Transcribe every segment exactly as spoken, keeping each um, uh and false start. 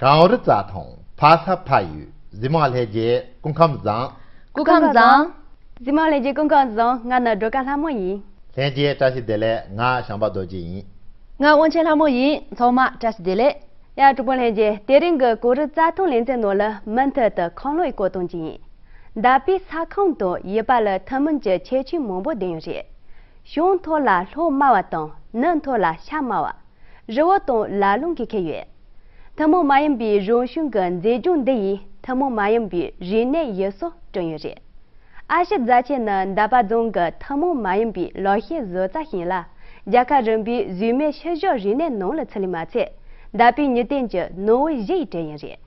གངས་རི་རྩྭ་ཐང་ཕ་ས་ཕ་ཡུལ། གཟིགས་མོ་ལྷན་རྒྱས་སྐུ་ཁམས་བཟང་། སྐུ་ཁམས་བཟང་། གཟིགས་མོ་ལྷན་རྒྱས་སྐུ་ཁམས་བཟང་། ང་ནི་སྒྲོལ་དཀར་ལྷ་མོ་ཡིན། ལྷན་རྒྱས་བཀྲ་ཤིས་བདེ་ལེགས། ང་བྱམས་པ་རྡོ་རྗེ་ཡིན། ང་དབང་ཆེན་ལྷ་མོ་ཡིན། ཚང་མ་བཀྲ་ཤིས་བདེ་ལེགས། ཡ་གྲོགས་པོ་ལྷན་རྒྱས། དེ་རིང་གི་གངས་རི་རྩྭ་ཐང་ལེ་ཚན་ནང་ལ་མུ་མཐུད་དུ་ཁམས་ལུང་གི་སྐོར་གཏོང་གི་ཡིན། མདའ་དཔེ་ས་ཁམས་དང་ཡུལ་པ་ལ་ཐུན་མོང་གི་ཁྱད་ཆོས་མང་པོ་ལྡན་ཡོད་རེད། བྱང་མཐོ་ལ་ལྷོ་དམའ་བ་དང་ནུབ་མཐོ་ལ་ཤར་དམའ་བ། རི་བོ་དང་ལ་ལུང་གིས་ཁེབས་ཡོད། ཐུན་མོང་མ་ཡིན་པའི་རང་བྱུང་གི་མཛེས་ལྗོངས་འདི་ཡིས་ཐུན་མོང་མ་ཡིན་པའི་རིག་གནས་ཡུལ་སྲོལ་བསྐྲུན་ཡོད་རེད། ཨ་ཤི་རྫ་ཆས་ནི་འདབ་པ་རྫོང་གི་ཐུན་མོང་མ་ཡིན་པའི་ལག་ཤེས་བཟོ་རྩལ་ཞིག་ཡིན་ལ། རྒྱལ་ཁབ་རིམ་པའི་གཟུགས་མེད་ཤུལ་བཞག་རིག་གནས་ནང་ལ་ཚུད་ལེ་མ་ཚད། འདབ་པའི་མྱུར་དལ་གྱི་ནོར་བུ་བཞི་ཡི་གྲས་ཡིན་རེད།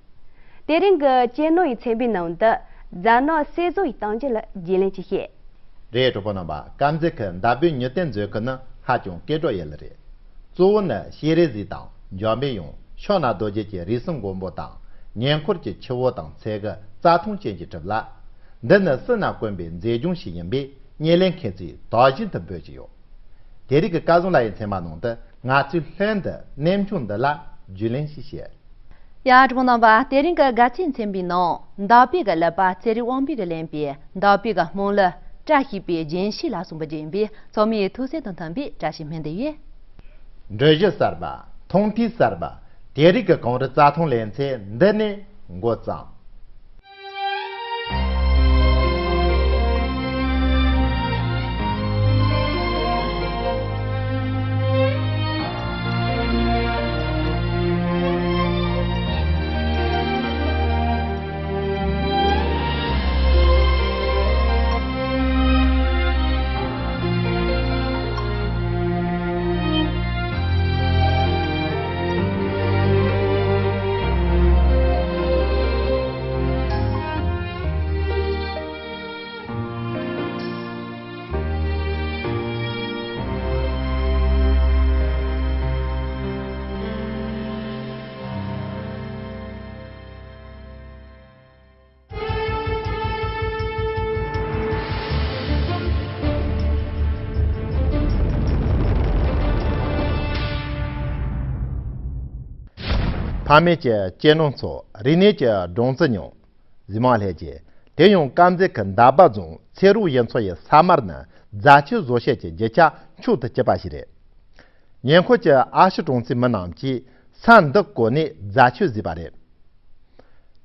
དེ་རིང་གི་ཅེ་ནོ་ཡི་ཚན་པའི་ནང་དུ་རྫ་ནག་གསེར་བཟོ་ཡི་གཏམ་རྒྱུད་ལ་རྒྱུས་ལོན་ཅིག་བྱེད། རེད། གྲོགས་པོ་རྣམ་པ། དཀར་མཛེས་ཁུལ་འདབ་པའི་མྱུར་དལ་མཛོད་ཁང་ནི་ཧ་ཅང་སྐད་གྲགས་ཡོད་ལེ་རེད། གཙོ་བོ་ནི་ཤེས་རིག་གཟིགས་དང་འཇམ་པའི་དབྱངས་ཕྱག་ན་རྡོ་རྗེ་གི་རིགས་གསུམ་མགོན་པོ་དང་། ཉེ་འཁོར་གྱི་ཆུ་བོ་དང་མཚེའུ་གི་རྩྭ་ཐང་ཅན་གྱིས་གྲུབ་ལ། འདི་ནི་སྲིད་ན་དཀོན་པའི་མཛེས་ལྗོངས་ཤིག་ཡིན་པས་བརྙན་ལེན་མཁན་ཚོས་དག་ཞིང་དུ་འབོད་ཀྱི་ཡོད། དེ་རིང་གི་སྐལ་བཟང་ལགས་ཡི་ཚན་པ་ནང་དུ་ང་ཚོས་ལྷན་དུ་གནས་མཆོག་འདི་ལ་རྒྱུས་ལོན་ཞིག་བྱེད། ཡ་གྲོགས་པོ་རྣམ་པ། དེ་རིང་གི་དགའ་སྤྲོའི་ཚན་པའི་ནང་འདབ་པའི་གི་ཀླད་པ་ཚེ་རིང་དབང་པོས་ཀྱིས་ལེན་པའི་འདབ་པའི་གི་སྨོན་ལམ་བཀྲ་ཤིས་པའི་རྒྱན་ཤེས་ལ་གསུངས་པ་ཡིན་པས། ཚང་མས་ཐུགས་སེམས་དང་མཐུན་པའི་བཀྲ་ཤིས་སྨོན་འདུན་ཡོད། འགྲུལ་བཞུད་གསར་པ། མཐོང་ཐོས་གསར་པ། དེ་རིང་གི་གངས་རི་རྩྭ་ཐང་ལེ་ཚན་འདི་ནས་འགོ་བརྩམས། ཕ་མེས་ཀྱི་གཅེས་ནོར་ཚོ། རིག་གནས་ཀྱི་སྦྲང་རྩི་མྱོང་། གཟིགས་མོ་ལྷན་རྒྱས། དེ་ཡང་དཀར་མཛེས་ཁུལ་འདབ་པ་རྫོང་ཚེ་རོགས་ཡུལ་ཚོ་ཡི་ས་དམར་ནི་རྫ་ཆས་བཟོ་བྱེད་ཀྱི་རྒྱུ་ཆ་མཆོག་ཏུ་གྱུར་པ་ཞིག་རེད། ཉེ་འཁོར་གྱི་ཨ་ཤི་གྲོང་ཚོའི་མི་རྣམས་ཀྱིས་ས་འདི་བརྐོས་ནས་རྫ་ཆས་བཟོས་པ་རེད།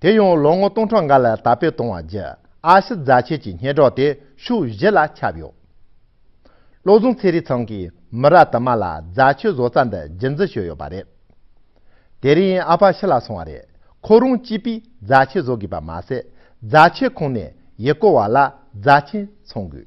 དེ་ཡང་ལོ་ངོ་སྟོང་ཕྲག་འགའ་ལ་དར་སྤེལ་གཏོང་བ་བརྒྱུད། ཨ་ཤི་རྫ་ཆས་ཀྱི་སྙན་གྲགས་དེ་ཕྱོགས་བཞི་ལ་ཁྱབ་ཡོད། བློ་བཟང་ཚེ་རིང་ཚང་གིས་མི་རབས་དུ་མ་ལ་རྫ་ཆས་བཟོ་རྩལ་འདི་རྒྱུན་འཛིན་བྱས་ཡོད་པ་རེད། དེ་རིང་ཨ་ཕ་ཕྱི་ལ་སོང་བ་རེད། ཁོ་རང་གཅིག་པུས་རྫ་ཆས་བཟོ་དགོས་པ་མ་ཟད། རྫ་ཆས་ཁང་ནས་ཡུལ་སྐོར་བ་ལ་རྫ་ཆས་འཚོང་དགོས།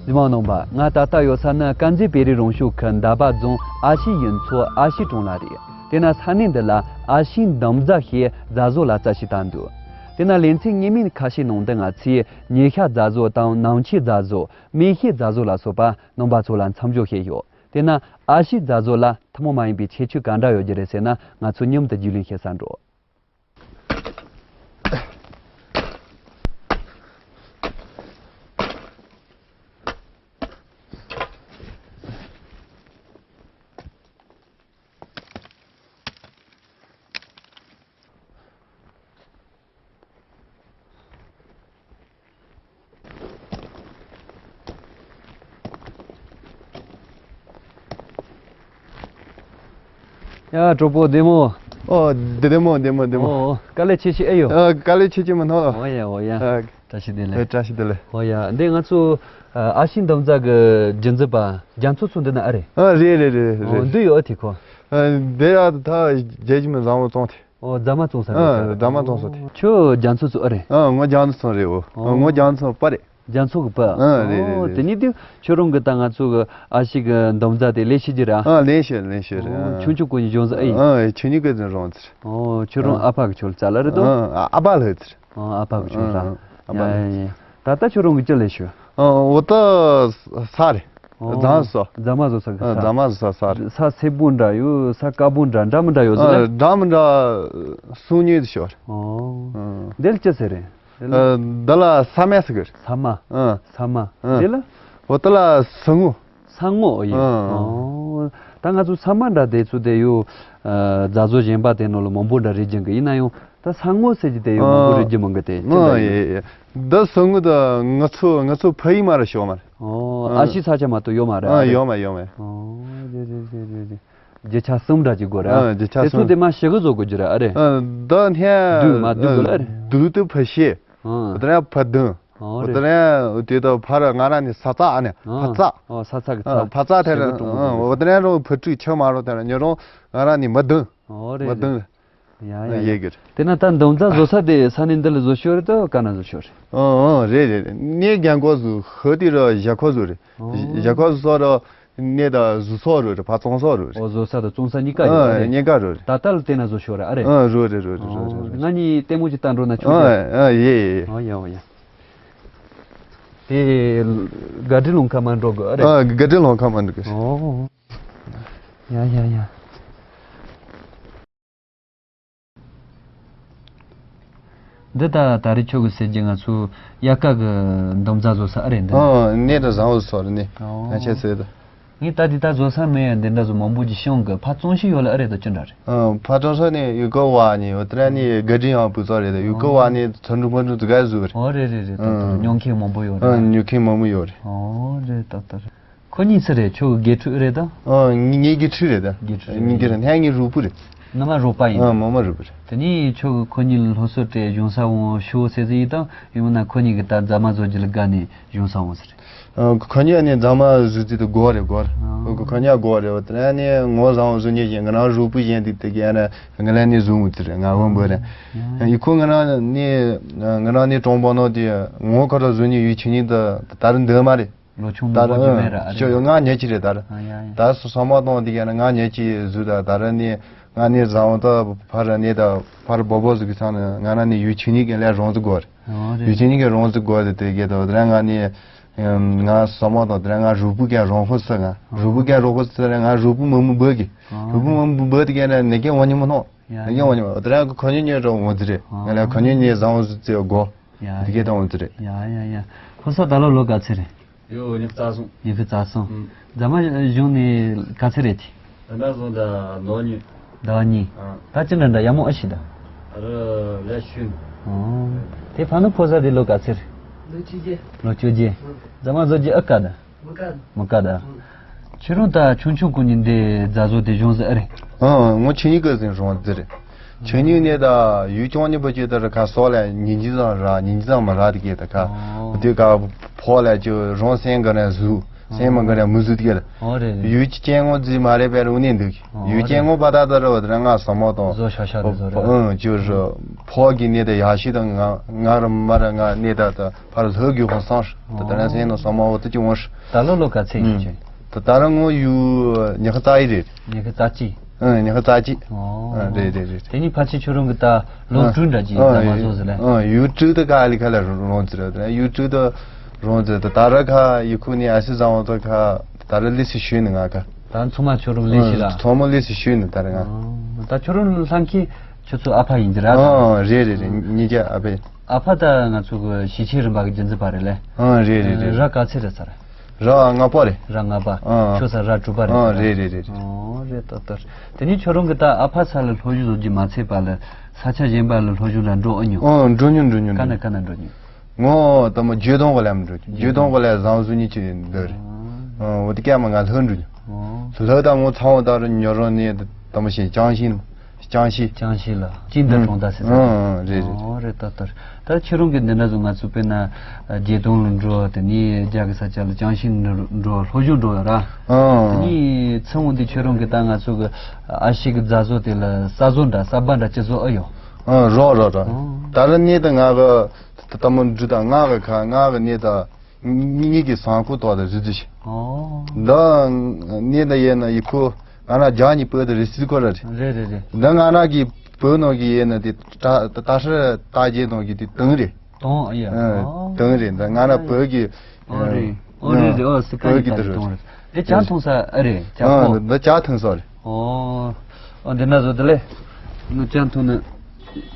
གཟིགས་མོ་རྣམ་པ། ང་ད་ལྟ་ཡོད་ས་ནི་དཀར་མཛེས་བོད་རིགས་རང་སྐྱོང་ཁུལ་འདབ་པ་རྫོང་ཨ་ཤི་ཡུལ་ཚོ་ཨ་ཤི་གྲོང་ལ་རེད། དེ་ན་ས་གནས་འདི་ལ་ཨ་ཤི་འདམ་རྫ་ཞེས་རྫ་བཟོ་ལ་རྩལ་ཞིག་དར་འདུག་དེ་ན་ལེ་ཚན་སྔོན་མའི་ཁ་ཤས་ནང་དུ་ང་ཚོས་ཉི་ཤར་རྫ་བཟོ་དང་ནམ་ཕྱེད་རྫ་བཟོ། མེ་ཤེལ་རྫ་བཟོ་ལ་སོགས་པ་རྣམ་པ་ཚོ་ལ་མཚམས་འཇོག་བྱས་ཡོད། དེ་ན་ཨ་ཤི་རྫ་བཟོ་ལ་ཐུན་མོང་མ་ཡིན་པའི་ཁྱད་ཆོས་ག་འདྲ་ཡོད་རྒྱུ་རེད་ཟེར་ན། ང་ཚོ་མཉམ་དུ་རྒྱུས་ལོན་བྱེད་ས་འགྲོ། ཡ་གྲོགས་པོ་བདེ་མོ། ཨོ་བདེ་མོ་བདེ་མོ་བདེ་མོ། ཨོ་དཀའ་ལས་ཆེ་ཆེ་ཨེ་ཡོད། ཨ་དཀའ་ལས་ཆེ་ཆེ་མི་སྣང་ལ། ཨོ་ཡ་ཨོ་ཡ། ཨ་བཀྲ་ཤིས་བདེ་ལེགས། བཀྲ་ཤིས་བདེ་ལེགས། ཨོ་ཡ། འདི་ང་ཚོ་ཨ་ཤི་འདམ་རྫ་གི་རྒྱུན་འཛིན་པ་རྒྱ་མཚོ་ཚོ་འདི་ན་ཨ་རེད། ཨ་རེད་རེད་རེད་ཨོ་རེད། འདི་ཡོད་ཨ་དེ་ཁོ། ཨ་འདི་ཡ་ད་རྒྱལ་ཁྱིམ་བཟང་བོ་བཙོང་དེ། ཨོ་རྫ་མ་བཙོང་ས་རེད། ཨ་རྫ་མ་བཙོང་ས་དེ། ཁྱོད་རྒྱ་མཚོ་ཚོ་ཨ་རེད། ཨ་ངོ་རྒྱ་མཚོ་ཚོ་རེད་འོ། ཨོ་ངོ་རྒྱ་མཚོ་པ་རེད། རྒྱ་མཚོ་གི་པ། ཨ་རེད་རེད་ཨོ་རེད། དེ་ནི་དུས་ཁྱོད་རང་གི་ད་ང་ཚོ་གི་ཨ་ཤི་གི་འདམ་རྫ་དེ་ལས་ཤེས་ཀྱི་ར། ཨ་ལས་ཤེས་ལས་ཤེས་རེད། ཨོ་ཨ་ཆུང་ཆུང་ཀུན་གྱི་གཞོན་ཟ་ཨེ་ཡིན། ཨ་ཆུང་ཆུང་ཀུན་གྱི་རང་ཚེ། ཨོ་ཁྱོད་རང་ཨ་ཕ་གི་ཁྱོད་རྩ་ལ་རེད་དོ། ཨ་ཨ་ཕ་ལ་ཚེ། ཨོ་ཨ་ཕ་གི་ཁྱོད་ར། ཨ་ཨ་ཕ་ལ་ཡ་ཡ་ཚེ། ཡ། ད་ལྟ་ཁྱོད་རང་གི་ཅི་ལས་ཤོད། ཨོ་ད་ས་རེད། ཨོ་རྫ་མ་བཟོ་ས། རྫ་མ་བཟོ་ས་གི་ཨ་ས། རྫ་མ་བཟོ་ས་ས་རེད། ས་སེར་པོ་འདྲ་ཡོད། ས་དཀར་པོ་འདྲ་འདྲ་མི་འདྲ་ཡོད་ཟེར། ཨ་འདྲ་མི་འདྲ་སུ་ཉོས་དེ་ཤོར། ཨོ་ཨ་འདིར་ཅི་ཟེར་རེད། ཨ། འདི་ལ་ས་མ་ཟེར་གི་རེད། ས་མ། ཨ། ས་མ། ཨ། འདི་ལ། འོ་དེ་ལ་ས་ངོ། ས་ངོ་ཡིན། ཨ། ཨོ། ད་ང་ཚོ་ས་མ་འདྲ་དེ་ཚོ་དེ་ཡོད། ཨ། རྫ་བཟོ་གཞན་པ་དེ་ནང་ལ་མང་པོ་འདྲ་རེད་ཀྱང་གི་ཡིན་ན་ཡང་ད་ས་ངོ་ཟེར་གྱི་དེ་ཡོད་མང་པོ་རེད་ཀྱི་མང་གི་དེ་ཅི་འདྲ་ཡིན། ཨ། ཡེ་ཡེ། འདི་ས་ངོ་ད་ང་ཚོ་ང་ཚོ་ཕ་ཡུལ་མ་རེད་ཤོག་མ་རེད། ཨོ། ཨ། ཨ་ཤི་ས་ཆ་མ་གཏོགས་ཡོད་མ་རེད། ཨ། ཨ་རེད། ཡོད་མ་ཡོད་མ། ཨོ། རེད་རེད་རེད་རེད་རེད། རྒྱུ་ཆ་གསུམ་འདྲ་ཅིག་དགོས་རེད། ཨ། རྒྱུ་ཆ་དེ་ཚོ་གསུམ། དེ་མ་ཞི་གི་བཟོ་དགོས་རྒྱུ་རེད། ཨ་རེད། ཨ། འདི་ནས་བདུག་མ་བདུག་དགོས་ལ་རེད། བདུག་དེ་ཕ་ཤེ། ཨ། དེ་ནས་ཕ་བདུན། ཨོ་རེད། དེ་ནས་དེ་དང་ཕ་ར་ང་ར་ནི་ས་ཚ་ཨ་ནི་ཨ། ཕ་ཚ། ཨོ་ས་ཚ་གི་ཚ། ཨ། ཕ་ཚ་དེ་ཞི་གི་ར་གྲོང་གི་ཨ། དེ་ནས་རོ་ཕ་དྲུག་ཆ་མ་རོ་དེ་ནས་ཉོ་རོ་ང་ར་ནི་མ་བདུན། ཨོ་རེད་མ་རེད། བདུན། ཡ་ཡ་ཡ། ཡེ་གི་རེད། དེ་ན་ད་འདམ་རྫབ་བཟོ་ས་དེ་ས་གནས་འདི་ལ་བཟོ་ཤོག་རེད་ད་ག་ན་བཟོ་ཤོག་རེད། ཨང་ཨང་རེད་རེད་རེད། གནས་རྒན་གོག་བཟོ་ཧི་དེ་ར་བཞག་ཁོ་བཟོ་རེད། ཨོ། བཞག་ཁོ་བཟོ་ས་ར་གནས་ད་བཟོ་ས་རོ་རེད་ཕ་བཙོང་ས་རོ་རེད། ཨོ་བཟོ་ས་དང་བཙོང་ས་གཉིས་ཀ་ཡོད་ཨ་རེད། གཉིས་ཀ་རོ་རེད། ད་ལྟ་ལ་བལྟས་ན་བཟོ་ཤོག་རེད་ཨ་རེད། ཨང་རོ་རེད་རོ་རེད་རོ་རེད། ང་གཉིས་ལྟད་མོ་ཅིག་ལྟ་འགྲོ་ན་ཆོག་གི་ཨང་ཨང་ཡེ་ཡེ། ཨོ་ཡ་ཨོ་ཡ། དེ་ག་དྲི་ལོང་ཁ་མ་འགྲོ་གི་ཨ་རེད། ཨ་ག་དྲི་ལོང་ཁ་མ་འགྲོ་གི་ཨོ། ཡ་ཡ་ཡ། འདི་ད་ད་རེས་ཁྱོད་ཀྱི་ཟེར་གྱི་ང་ཚོ་དབྱར་ཁ་གི་འདམ་རྫབ་བཟོ་ས་ཨ་རེད་འདི། ཨོ་གནས་ད་བཟང་བོ་བཟོ་རེད་ནི། ཨོ། ང་ཆ་ཟེར་ད། ངས་ད་འདི་ད་བཟོ་ས་མེད་ཡ་འདི་འདྲ་བཟོ་མང་པོ་ཅིག་ཤོང་གི་ཕ་བཙོང་ཤི་ཡོད་ལ་ཨ་རེད་ད་ཅི་འདྲ་རེད། ཨོ་ཕ་བཙོང་ས་ནི་ཡུལ་སྐོར་བ་ནི་ཡོད་དེ་ནི་དགའ་དྲིན་ཡང་བུ་ཚོ་རེད་ད་ཡུལ་སྐོར་བ་ནི་ཚོ་འགྲུབ་མ་འགྲུབ་དུ་ག་བཟོ་རེད། ཨོ་རེད་རེད་རེད་ད་ད་ཨོ། ཉོ་མཁན་མང་པོ་ཡོད་ཨོ་རེད། ཉོ་མཁན་མང་པོ་ཡོད་རེད། ཨོ་རེད་ད་ད་རེད། ཁོ་གཉིས་སུ་རེད་ཁྱོད་ཀྱི་དགེ་ཕྲུག་རེད་ད། ཨ་ངའི་དགེ་ཕྲུག་རེད་ད། དགེ་ཕྲུག་རེད། ངའི་དགེ་ཕྲུག་ནས་ངའི་རོགས་པོ་རེད། ནུ་མ་རོགས་པ་ཡིན། ཨ་མ་མ་རོགས་པོ་རེད། དེ་ནས་ཁྱོད་ཀྱིས་ཁོ་གཉིས་ལ་སློབ་གསོ་སྤྲད་གཞུང་ས་འོང་ཤོག་ཟེར་ཟེར་ཡིན་དང་ཡང་ན་ཁོ་གཉིས་ཀྱིས་ད་རྫ་མ་བཟོ་རྒྱུ་ལ་དགའ་ནས་གཞུང་ས་འོང་ཟེར། ཨ་ཁོ་གཉིས་ནས་རྫ་མ་བཟོ་རྩིས་དུ་དགོས་རེད་དགོས་རེད། ཨ་ཁོ་ཁོ་གཉིས་དགོས་རེད་བ་དེ་ནས་ངོ་བཟང་བོ་བཟོ་མཁན་ཞིག་ང་རང་རོགས་པོ་གཞན་དེ་དེ་ག་ཡང་ན་ང་ལ་ནས་བཟོ་འོང་ཟེར་ང་འོང་དགོས་རེད། ཡ་ཡ། ཡི་ཁོ་ང་རང་ནས་ང་རང་ནས་གྲོང་པ་ནང་དེ་ངོ་ཁོ་རང་བཟོ་མཁན་ཡོད་ཆེ་ཉིད་དུ་ད་རུང་འདོད་མ་རེད། ལོ་ཆུང་ད་མི་ར་དགོས་རྒྱུ་མེད་ར་ཨ་ཁྱོད་རེད། ཡོད་ང་ཉལ་གྱི་རེད་ད་ར། ཨ་ཡ་ཡ། ད་སོ་སོ་མ་གཏོང་དེ་ཡ་ན་ང་ཉལ་གྱི་བཟོས་ད་ད་ར་ནི་ང་ནི་བཟང་བོ་ད་ཕར་ནི་ད་ཕར་སྦོ་སྦོ་ཟིག་གི་ཚང་ནི་ང་ར་ནི་ཡུལ་ཆུང་ཉིད་ཀྱི་ལས་རོང་ཟིག་དགོས་རེད། ཨོ་རེད། ཡུལ་ཆུང་ཉིད་ཀྱི་རོང་ཟིག་དགོས་རེད་དེ་གས་ད་ད་ར་ང་ནི་ང་སོ་མ་གཏོང་ད་ར་ང་རུ་བུ་གས་རོང་ཧོ་ས་ང་རུ་བུ་གས་རོང་ཧོ་ས་ང་རུ་བུ་མི་མི་བོ་གི་ཨོ་རུ་བུ་མི་མི་བོ་དེ་གས་ན་ནི་གས་འོ་ཉི་མ་ནོ་ཡ་ནི་གས་འོ་ཉི་མ་ད་ར་ཁོ་ཉོ་ཉོ་རོང་འོ་ཟི་རེད་ང་ལ་ཁོ་ཉོ་ཉོ་བཟང་བོ་ཟིག་ཙེ་དགོས། ཡ་དེ་གས་ད་འོ་ཟི་རེད། ཡ་ཡ་ཡ། ཁོ་ས་ད་ལོ་ལོ་ག་ཚོད་རེད། ཡོ་ཉི་ཤུ་རྩ་གསུམ། ཉི་ཤུ་རྩ་གསུམ། ཨུམ། རྫ་མ་གཞུང་ནས་ག་ཚོད་རེད་དེ། ད་ལྟ་བཟུང་ད་ནོ་ཉི། ཟླ་བ་གཉིས། ཨ། ད་ཅི་འདྲ་འདྲ་ཡག་མོ་ཨ་ཤི་ད། ཨ་ར་ལས་ཤུན། ཨོ། དེ་ཕ་ནུ་ཕོ་ས་དེ་ལོ་ག་ཚོད་རེད། ལོ་བཅུ་བརྒྱད། ལོ་བཅུ་བརྒྱད། ཨུམ། རྫ་མ་བཟོ་རྒྱུ་ཨ་དཀའ་ད། མི་དཀའ། མི་དཀའ་ད། ཨུམ། ཁྱོད་རང་ད་ཆུང་ཆུང་ཀུན་ནི་འདི་རྫ་བཟོ་དེ་གཞུང་ཟེར་ཨ་རེད། ཨ་ངོ་ཆེ་ཉི་ཀ་ཟིན་རོང་ཟེར་རེད། ཆོས་ཉིད་ནས་ད་ཡུལ་སྐྱོང་ཉིན་པོ་ཅིག་ལྟར་ཁ་སོགས་ལ་ཉིན་གཅིག་ཙམ་ར་ཉིན་གཅིག་ཙམ་མ་ར་དེ་གས་ད་ཁ། ཨོ། དེ་ཁ་ཕོག་ལ་ཅིག་རང་སེམས་ག་ནས་བཟོས། སེམས་མ་ག་ནས་མི་བཟོས་དེ་གས་ད། ཨོ་རེད་རེད། ཡུལ་གྱི་སྐྱེ་དངོས་རྫི་མ་རེད་པས་རུང་ནས་འདུག་ཨོ་ཡུལ་སྐྱེ་དངོས་པ་ད་ད་ར་བ་དེ་ར་ང་ས་མོ་དང་། བཟོ་ཤ་ཤ་རེད་བཟོ་རེད། ཨང་ཅིག་ར་ཕོག་གི་ནས་ད་ཡ་ཤི་དང་ང་ང་ར་མ་ར་ང་ནས་ད་ད་ཕར་ལྷོ་གི་ཧོ་སང་ད་ད་ར་སེམས་ནང་ས་མོ་བ་ད་ཅིག་འོང་ཤི། ད་ལོ་ལོ་ག་ཚད་ཡིན་ཨང་ཅིང་། ད་ད་ར་ངོ་ཡུལ་ཉི་ཤུ་རྩ་ཡི་རེད། ཉི་ཤུ་རྩ་གཅིག་ཨ་ཉི་ཤུ་རྩ་གཅིག་ཨོ། ཨ་རེད་རེད་རེད། དེ་ནི་ཕལ་ཆེར་ཁྱོད་རང་གི་ད་ལོ་ཨ་དྲུག་འདྲ་ཅིག་ཨ་ད་མ་བཟོ་ཟེར་ལེ། ཨ་ཡུལ་དྲུག་ད་ག་ལི་ཁ་ལ་རོང་ཟེར་རེད། ཡུལ་དྲུག་ད་རོང་ཟེར་ད་ད་ར་ཁ་ཡི་ཁུ་ནི་ཨ་སི་བཟང་བ་ད་ཁ་ད་ར་ལི་སི་ཤུ་ནི་ང་ཁ། ད་ཚང་མ་ཁྱོད་རང་ལི་སི་ལ། ཨ་ཚང་མ་ལི་སི་ཤུ་ནི་ད་ར་ང་། ཨ་ད་ཁྱོད་རང་ལྷན་ཁྱི་ཁྱོད་ཚོ་ཨ་ཕ་ཡིན་གྱི་ར། ཨ་རེད་རེད་རེད། ཉིས་བརྒྱ་ཨ་ཕ། ཨ་ཕ་ད་ང་ཚོ་གི་ཞི་ཆེན་རིམ་པ་གི་རྒྱུན་འཛིན་པ་རེད་ལེ། ཨ་རེད་རེད་རེད། ར་ག་ཚད་རེད་ས་ར། ར་ལྔ་པ་རེད། ར་ལྔ་པ། ཨ། ཁྱོད་ས་ར་དྲུག་པ་རེད། ཨ་རེད་རེད་རེད་རེད། ཨོ་རེད་ཏོ་ཏོ། དེ་ནས་ཁྱོད་རང་གི་ད་ཨ་ཕ་ས་ལ་སློབ་སྦྱོང་བཟོ་རྒྱུ་མ་ཚད་པ་ལ་ས་ཆ་གཞན་པ་ལ་སློབ་སྦྱོང་ལ་འགྲོ་ཨེ་མྱོང་། ཨ་འགྲོ་མྱོང་འགྲོ་མྱོང་། ག་ནས་ག་ནས་འགྲོ་མྱོང་། ངོ་ད་མོ་ཇོ་དོང་ག་ལ་མི་འགྲོ། ཇོ་དོང་ག་ལ་བཟང་བཟོ་ཉི་ཆེ་འདོད་རེད། ཨ། ཨ་འོ་དེ་སྐད་མ་ང་ལྷོ་འགྲོ་མྱོང་། ཨོ། ལྷོ་ད་ངོ་ཚང་བ་ད་རུ་ཉོ་རོ་ནས་ད་མོ་ཞེ་ཅང་ཤིན། ཅང་ཤིས། ཅང་ཤིས་ལ་ཅིན་ད་གྲོང་རྡལ་ཟེར་ས། ཨང་ཨང་རེད་རེད། ཨོ་རེད་ད་ལྟར། ད་ཁྱེད་རང་གི་འདི་འདྲ་བཟོ་ང་ཚོ་དཔེར་ན་རྒྱལ་དོན་ལ་འགྲོ་དེ་ནས་རྒྱ་གི་ས་ཆ་ལ་ཅང་ཤིས་ལ་འགྲོ་སློབ་སྦྱོང་འགྲོ་ཡོད་ར། ཨང་། དེ་ནས་ཚེ་འོང་དུས་ཁྱེད་རང་གི་ད་ང་ཚོ་གི་ཨ་ཤི་གི་རྫ་བཟོ་དེ་ལ་ས་བཟོ་འདྲ་ས་པ་འདྲ་ཅི་བཟོ་ཨེ་ཡོད། ཨང་རོགས་རོགས་རོགས། ཨང་། ད་ར་ནས་ད་ང་གི་ད་མོ་འབྲུ་ད་ང་གི་ཁ་ང་གི་ནས་ད། གཉིས་ཀྱི་སང་ཁུ་ཏོག་ཏུ་རི་རྩི་ཞིག་ཨོ། འདི་ནི་ད་ཡེ་ན་ཡི་ཁུ་ང་ན་ཇ་ཉི་པོ་དུ་རི་རྩི་ཁོ་ར་རེད། རེད་རེད་རེད། འདི་ང་ན་གི་བོད་ནང་གི་ཡེ་ན་དེ་ད་ད་ཧྲི་ད་རྗེ་ནང་གི་དེ་དུང་རེད། དུང་ཨ་ཡ། ཨ། ཨོ། དུང་རེད། འདི་ང་ན་བོད་ཀྱི་ཨོ་རེད། ཨོ་རེད་རེད། ཨོ་སི་ཀ་བོད་ཡི་ད་རེད་དུང་རེད། དེ་ཇ་འཐུང་ས་ཨ་རེད་ཇ་ཨ་ཁོ། འདི་ཇ་འཐུང་ས་རེད། ཨོ། ཨོ་འདི་ན་བཟོ་དེ་ལེ། ནུ་ཇ་འཐུང་ནི།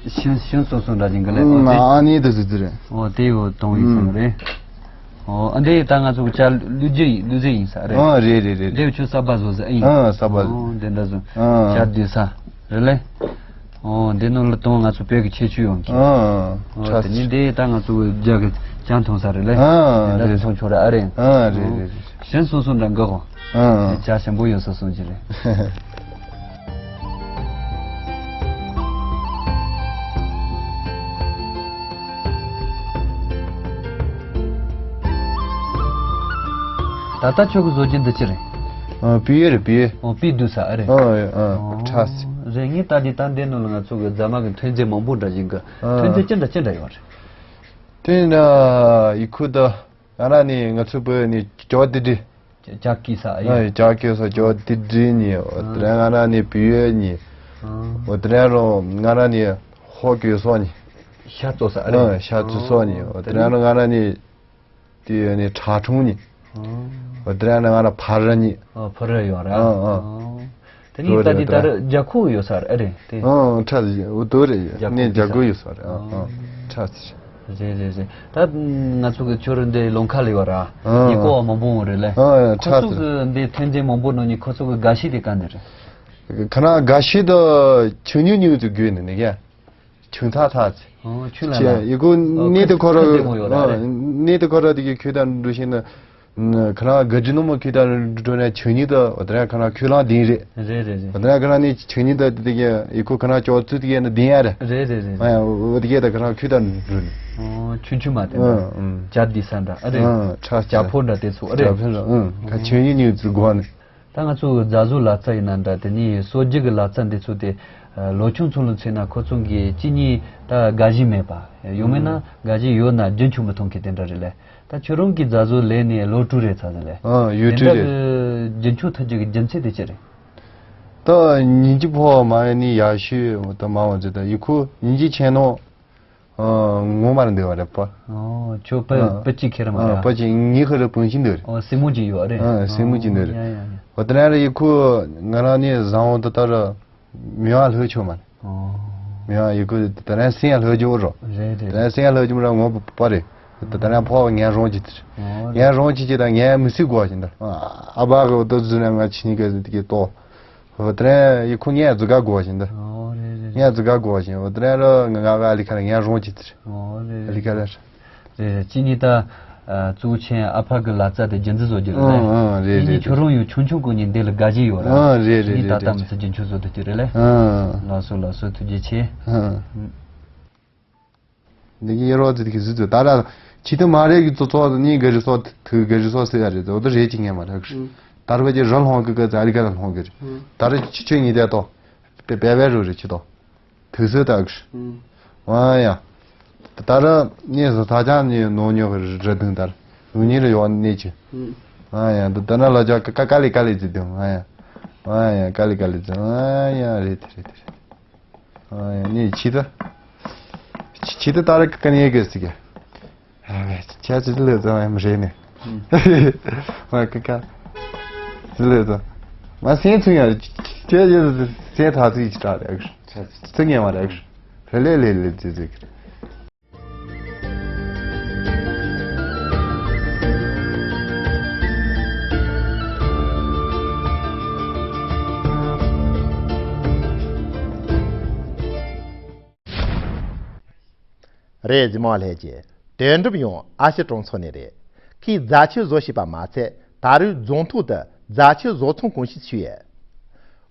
ཤིང་ཤིང་སོ་སོ་འདྲ་ཅིག་གི་ལས། ཨོ་དེ། ཨ་ནི་དེ་ཟེར་རེད། ཨོ་དེ་ཡོད་གཏོང་ཡིན་ཟེར་རེད། ཨོ་ཨ་འདི་ད་ང་ཚོ་གི་ལུད་རྫས་ཡིན། ལུད་རྫས་ཡིན་ས་རེད། ཨ་རེད་རེད་རེད། འདི་ཁྱོད་གསར་པ་བཟོ་ས་ཨེ་ཡིན། ཨ་གསར་པ། ཨོ་འདི་འདྲ་བཟོ། ཨ་ལུད་ས་རེད་ལེ། ཨོ་འདི་ནང་ལ་གཏོང་ང་ཚོ་བོད་ཀྱི་ཁྱད་ཆོས་ཡོང་གི། ཨོ་དེ་ནི་འདི་ད་ང་ཚོ་རྒྱ་གི་ཅང་མཐོང་ས་རེད་ལེ། ཨ་འདི་འདྲ་མཐོང་ཆོག་རེད། ཨ་རེད། ཨ་རེད་རེད་རེད། གཞན་སོ་སོ་འདྲ་འགག་གོ། ཨ་ཅག་ཞིམ་པོ་ཡོད་ས་སོང་གི་རེད། ད་ལྟ་ཁྱོད་ཀྱི་བཟོ་རྒྱུ་འདི་ཅི་རེད། ཨ་པི་ཡོད་རེད། པི་ཡོད། ཨོ་པི་འདུག་ས་ཨ་རེད། ཨ་ཨ་ཁྲ་སི། རེད། ངས་ལྟ་དུས་ད་འདི་ནང་ལ་ང་ཚོ་གི་རྫ་མ་གི་ཐོན་རྫས་མང་པོ་འདྲ་ཞིག་གི། ཨ་ཐོན་རྫས་ཅི་འདྲ་ཅི་འདྲ་ཡོད་རེད། དེ་ན་ཡི་ཁུ་ད་ང་རང་ནི་ང་ཚོའི་བོད་ནི་ཇོ་ཏི་ཏི། ཇ་ཀི་ས་ཨ། ཨ་ཡི་ཇ་ཀི་ས་ཇོ་ཏི་ཏི་ནི་འོ་དེ་རང་ང་རང་ནི་བི་ཡོད་ནི། ཨ་འོ་དེ་རང་རོ་ང་རང་ནི་ཧོ་ཀི་སོ་ནི། ཤ་བཙོ་ས་ཨ་རེད། ཨ་ཤ་བཙོ་སོ་ནི། ཨ་འོ་དེ་རང་རོ་ང་རང་ནི་དེ་ཡོད་ནི་ཁྲ་ཁྲུང་ནི། ཨ་འོ་དེ་རང་རོ་ང་རང་ཕ་ར་ནི། ཨ་ཕ་ར་ཡོད་ར། ཨ་ཨ། དེ་ནི་ད་དེ་ལྟར་རྒྱ་ཁོག་ཡོད་ས་རེད། ཨ་རེད་དེ། ཨ་ཁྲ་ཡོད་དོ་རེད། རྒྱ་ནི་ཁོག་རྒྱ་ཁོག་ཡོད་ས་རེད། ཨ་ཨ་ཁྲ་ཟེར། རེད་རེད་རེད། ད་ང་ཚོ་གི་ཁྱོད་རང་འདི་ལོང་ཁ་ལ་ཡོད་ར། ཨ་ཡི་གོ་བ་མང་པོ་འོང་རེད་ལེ། ཨ་ཁོ་ཁྲ་ཚོ་ཟེར། གི་འདི་ཐོན་རྫས་མང་པོ་ནང་ནས་ཁོ་ཚོ་གི་དགའ་ཤོས་དེ་ག་འདི་རེད། ཁ་ན་དགའ་ཤོས་དུ་ཆུ་ཉུང་ཉུང་ཚོ་དགོས་ནི་ནི་ག་ཆུང་ཚག་ཚག་ཚེ། ཨོ་ཆུང་ལ་ལ། ཡི་གོ་ཨོ་གནས་དུ་ཁོ་ར། ཁོ་ཁོ་ཡོད་ར་རེད། གནས་དུ་ཁོ་ར་དེ་གི་ཁྱོད་དང་འགྲོ་ཤེས་ན། ཁ་ན་དགའ་ཇི་ནོ་མོ་ཁྱོད་དང་འགྲོ་ན་ཆུང་ཉུང་དུ་འོ་དེ་ར་ཁ་ན་ཁྱོད་ལང་ལྡིང་རེད། རེད་རེད་རེད། འོ་དེ་ར་ཁ་ན་ནི་ཆུང་ཉུང་དུ་དེ་གི་ཡི་གོ་ཁ་ན་ཅོག་ཚུ་དེ་གི་ན་ལྡིང་ཡ་རེད། རེད་རེད་རེད། ཨ་ཡ་འོ་དེ་གི་ད་ཁ་ན་ཁྱོད་དང་འགྲོ་ནི། ཨོ་ཆུང་ཆུང་མ་དེ་ཨ་ན་ཨ་ཇ་དི་ས་འདྲ་ཨ་རེད། ཨ་ཁྲ་ཇ་ཕོ་འདྲ་དེ་ཚོ་ཨ་རེད། ཁ་ཆུང་ཉུང་ཉུང་ཚུ་དགོས་ནི། ད་ང་ཚོ་རྫ་བཟོ་ལག་རྩལ་ཡིན་ན་འདྲ། དེ་ནས་སོ་རྒྱུ་གི་ལག་རྩལ་འདི་ཚོ་དེ་ལོ་ཆུང་ཚོ་ལ་མཚོན་ན་ཁོ་ཚོ་གི་གཅིག་གཉིས་ད་དགའ་ཞེན་མེད་པ། ཡང་མིན་ན་དགའ་ཞེན་ཡོད་ན་རྒྱུན་འཁྱོངས་མི་ཐུབ་མཁན་དེ་འདྲ་རེད་ལེ། ད་ཁྱོད་རང་གི་རྫ་བཟོ་ལས་ནས་ལོ་དྲུག་རེད་ཚར་ཟིན་ལེ། ཨ་ཡོད་དེ་དྲུག་འདྲ་རེད། གི་རྒྱུན་འཁྱོངས་ཐུབ་རྒྱུ་གི་རྒྱུ་མཚན་དེ་ཅི་རེད། ད་ཉིན་གྱི་ཕོ་བ་མ་ཡིན་ནི་ཡག་ཤོས་ད་མ་འོང་ཟེར། ད་ཡི་ཁུ་ཉིན་གྱི་ཆེན་ནོ། ཨ་ངོ་མར་འདི་བ་རེད་པ། ཨོ་ཁྱོད་པ་ཨ་པ་ཅིག་ཁྱེར་མ་ཨ་རེད། པ་ཅིག་ངའི་ཁ་རུ་བུན་ཤིང་འདི་རེད། ཨོ་སྲིན་མོ་ཅིག་ཡོད་རེད། ཨ་སྲིན་མོ་ཅིག་འདི་རེད། ཨོ་ཡ་ཡ་ཡ། ཨོ་དེ་ན་རེ་ཡི་ཁུ་ང་རང་ནི་བཟང་བོ་འདི་ལྟར་མི་བ་ལྷོད་ཆོག་མ་རེད། ཨོ་མི་བ་ཡི་ཁུ་དེ་ན་སྲིན་ཡ་ལྷོད་རྒྱུ་རོ། རེད་རེད། དེ་ན་སྲིན་ཡ་ལྷོད་རྒྱུ་མ་ར་ངོ་པ་རེད། དེ་ན་ཕོ་བ་ངན་རོང་ཅིག་དེ་རེད། ཨོ་ངན་རོང་ཅིག་ཅིག་དང་ངན་མི་སྲིད་དགོས་ཅིག་འདི་ཨ་ཨ་བ་གི་འོ་དོ་ཟུ་ན་ང་ཆི་ནི་ག་ཟི་དེ་གི་ཏོ། ཨོ་དེ་རིང་ཡི་ཁུ་ངས་རྫི་ག་གོ་བཞིན་འདུག་ཨོ་རེད་རེད། ངས་རྫི་ག་གོ་བཞིན། ཨོ་དེ་རིང་རོ་ང་ང་ཨ་ལི་ཁ་ལ་ངས་རོང་ཅི་ཚིར། ཨོ་རེད་ཨ་ལི་ཁ་ལ། རེད་རེད། ཅི་ནི་ད་གཙོ་ཆེན་ཨ་ཕ་གི་ལག་རྩལ་དེ་རྒྱུན་འཛིན་བཟོ་རྒྱུ་རེད་ལེ། ཨང་ཨང་རེད་ཡིན་ནི་རེད་ཁྱོད་རང་ཡང་ཆུང་ཆུང་གོ་ནས་འདི་ལ་དགའ་ཞེན་ཡོད་ར། ཨང་རེད་རེད་ཡིན་ནི་རེད་ད་ལྟ་རེད། མི་ཚེ་རྒྱུན་འཁྱོངས་བཟོ་ཐུབ་ཀྱི་རེད་ལེ། ཨང་ལགས་སོ་ལགས་སོ་ཐུགས་རྗེ་ཆེ། ཨང་། འདི་གི་ཡེ་རོ་ཙི་གི་ཟི་ཙི་ད་ར་ཆི་ཏི་མ་རེ་གི་ཙོ་ཙོ་ནི་ག་རི་སོ་ཐུ་ག་རི་སོ་སི་ཡ་རེ་ཙོ་དུ་རེ་ཅི་ངེ་མ་ར་གི་ད་ར་བ་ཅི་ར་ལྷོང་གི་ག་ཙ་རི་ག་ལ་ལྷོང་གི་རེ་ད་ར་ཆི་ཆི་ངི་དེ་ཏོ་པེ་པེ་བེ་རུ་རེ་ཆི་ཏོ་ཐུ་སི་ད་གི་ཨ་ཡ་ད་ར་ནི་ས་ཐ་ཅང་ནི་ནོ་ཉོ་གི་ར་དུང་ད་ར་ཡུ་ཉི་ར་ཡོ་ནི་ཅི་ཨ་ཡ་ད་ད་ན་ལ་ཅ་ཀ་ཀ་ལི་ཀ་ལི་ཙི་དུང་ཨ་ཡ་ཨ་ཡ་ཀ་ལི་ཀ་ལི་ཙི་ཨ་ཡ་རེ་ཐི་རེ་ཐི་རེ། ཨ་ཡ་ནི་ཆི་ད། ཆི་ད་ད་ར་ཀ་ནི་གེ་སི་གེ་ཨ་ཆ་ཆི་ལེ་ཙ་ཡམ་རེ་ནི། མ་ཀ་ཀ་ལེ་ཙ་མ་སེན་ཚུ་ཡ་ཆེ་ཆེ་སེན་ཐ་ཚི་ཅི་ཏྲ་རེ་ཨ་ཚུ་ཉེ་མ་རེ་ཨ་ལེ་ལེ་ལེ་ཙི་ཙི། རེད་གཟིགས་མོ་ལྷན་རྒྱས། དོན་གྲུབ་ཡང་ཨ་ཤི་གྲོང་ཚོ་ནས་རེད། ཁོས་རྫ་ཆུ་བཟོ་ཤེས་པ་མ་ཚད་ད་རུང་རྫོང་ཐོག་ཏུ་རྫ་ཆུ་བཟོ་ཚོང་གོང་ཞིག་ཞུས་ཡོད།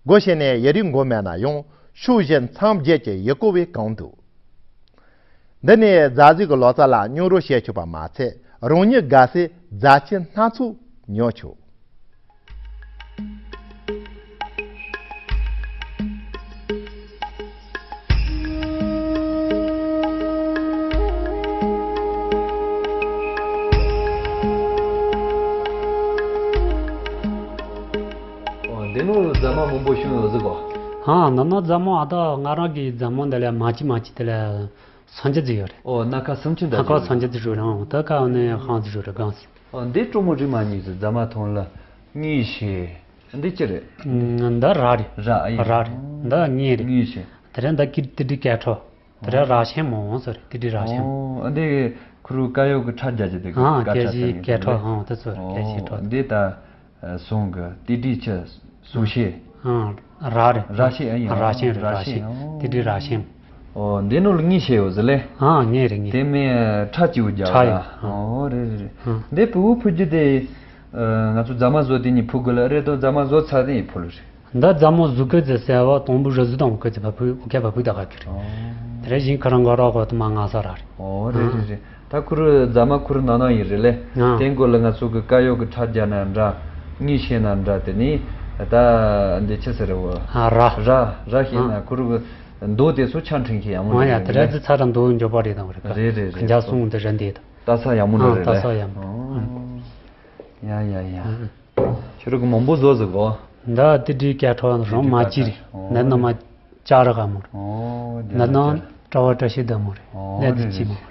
སྒོ་ཕྱེ་ནས་ཡུན་རིང་འགོར་མེད་ན་ཡང་ཕྱོགས་བཞི་མཚམས་བརྒྱད་ཀྱི་ཡུལ་སྐོར་བས་གང་འདུག་འདི་ནས་རྫ་བཟོའི་ལོ་ཙཱ་ལ་སྙིང་རོ་བཤད་ཆོག་པ་མ་ཚད་རང་ཉིད་དགའ་སའི་རྫ་ཆུ་སྣ་ཚོགས་ཉོ་ཆོག་འདི་ནོ་རྫ་མ་མང་པོ་ཤོང་ཡོད་ཟིག་གོ། ཧང་ནོ་ནོ་རྫ་མ་ཨ་ད་ང་རང་གི་རྫ་མ་འདི་ལ་མ་ཅི་མ་ཅི་དེ་ལ་སངས་རྒྱས་ཟིག་ཡོད་རེད། ཨོ་སྣ་ཁ་སུམ་ཅུ་འདྲ་སྣ་ཁ་ཅིག་སངས་རྒྱས་ཟིག་ཡོད་རེད། ཨོ་ད་ཁ་ནས་ཧང་ཟིག་ཡོད་རེད་གང་ཟིག་ཨོ་འདི་ཀྲུང་མོ་རི་མ་གཉིས་ཟིག་རྫ་མ་ཐོང་ལ་གཉིས་ཤེ། འདི་ཅི་རེད། འདི་ར་རེད། ར་ཨ་ཡིན། ར་རེད། འདི་གཉིས་རེད། གཉིས་ཤེ། དེ་རིང་འདི་ཀིར་ཏི་ཏི་ཀ་ཁྲོ། དེ་ར་ར་ཤན་མོ་ཟེར་རེད། ཏི་ཏི་ར་ཤན། ཨོ། འདི་ཁུ་རུ་ཀ་ཡོ་གི་ཁྲ་རྒྱ་ཅི་དེ་ཨ་སྐད་ཆ་ཟེར་ནི་སྐད་ཁྲ། ཨོ་དེ་ཚོ་རེད། སྐད་ཆའི་ཁྲ། འདི་ད་ཟུང་གི་ཏི་ཏི་ཆི་ཟུང་ཤེ། ཨ་ར་རེད། ར་ཤེ་ཨ་ཡིན། ར་ཤན་རེད། ར་ར་ཤན། ཤན། ཨོ། ཏི་ཏི་ར་ཤན། ཨོ། འདི་ནོ་ལ་ངི་ཤེ་ཡོད་ཟེར་ལེ། ཨ་ངི་རེད་ངི། དེ་མིན་ཁྲ་ཅིའུ་རྒྱ་ཁྲ་ཡོད། ཨོ་རེད་རེད་རེད། ཨ་འདི་ཕུ་བོ་ཕུ་རྒྱུ་དེ། ང་ཚོ་རྫ་མ་བཟོ་དེ་ནི་ཕུ་དགོས་ལ་རེད་དོ། རྫ་མ་བཟོ་ཚར་དེ་ཡི་ཕུ་ལ་རེད། འདི་རྫ་མ་བཟོ་གི་ཟེར་ཟེར་བ་དང་པོ་རི་བཟོ་དང་གི་ཟེར་བ་ཕུ་ཨུ་ཁེ་བ་ཕུ་ད་ག་གི་རེད། དེ་རེད་བཞིན་ཁ་རང་ག་རོག་གོ་དུ་མ་ང་ས་ར་རེད། ཨོ་རེད་རེད་རེད། ད་ཁུ་རུ་རྫ་མ་ཁུ་རུ་ནང་ན་ཡིན་རེད་ལེ། ཨ་དེ་མགོ་ལ་ང་ཚོ་གི་ཀ་ཡོ་གི་ཁྲ་རྒྱ་ན་འདྲ། ངི་ཤེ་ན་འདྲ། དེ་ནི་ད་འདི་ཆི་ཟེར་བ། ཨ་ར། ར་ར་ཤེ་ན་ཨ་ཁུ་རུ་གི་མདོ་དེ་ཚོ་ཆ་འཕྲིན་ཁེ་ཡང་མོ་ཨ་ཡ་རེད་དེ་ར་ལེ། ཙི་ཚ་ར་མདོ་འཇོག་པ་རེད་དང་རེད་ཀ་རེད་རེད་ཁ་རེད། འཇའ་སོང་དེ་ར་འདི་ད། ད་ས་ཡང་མོ་ན་ཨ་རེད་ད་ལེ། ས་ཡང་མོ། ཨོ། ཡ་ཡ་ཡ། ཨ་ཁྱོད་རང་གི་མང་པོ་བཟོ་ཟིག་གོ། འདི་ཏི་ཏི་སྐད་ཁྲ་རང་མ་ཅི་རེད། ཨོ། འདི་ནི་མ་ཅ་ར་ག་མོ་རེད། ཨོ། འདི་ནི་བཀྲ་བ་བཀྲ་ཤིས་ལྡན་མོ་རེད། ཨོ་ལས་རེད་ཚི་ཅི་རེད། མོ་རེད།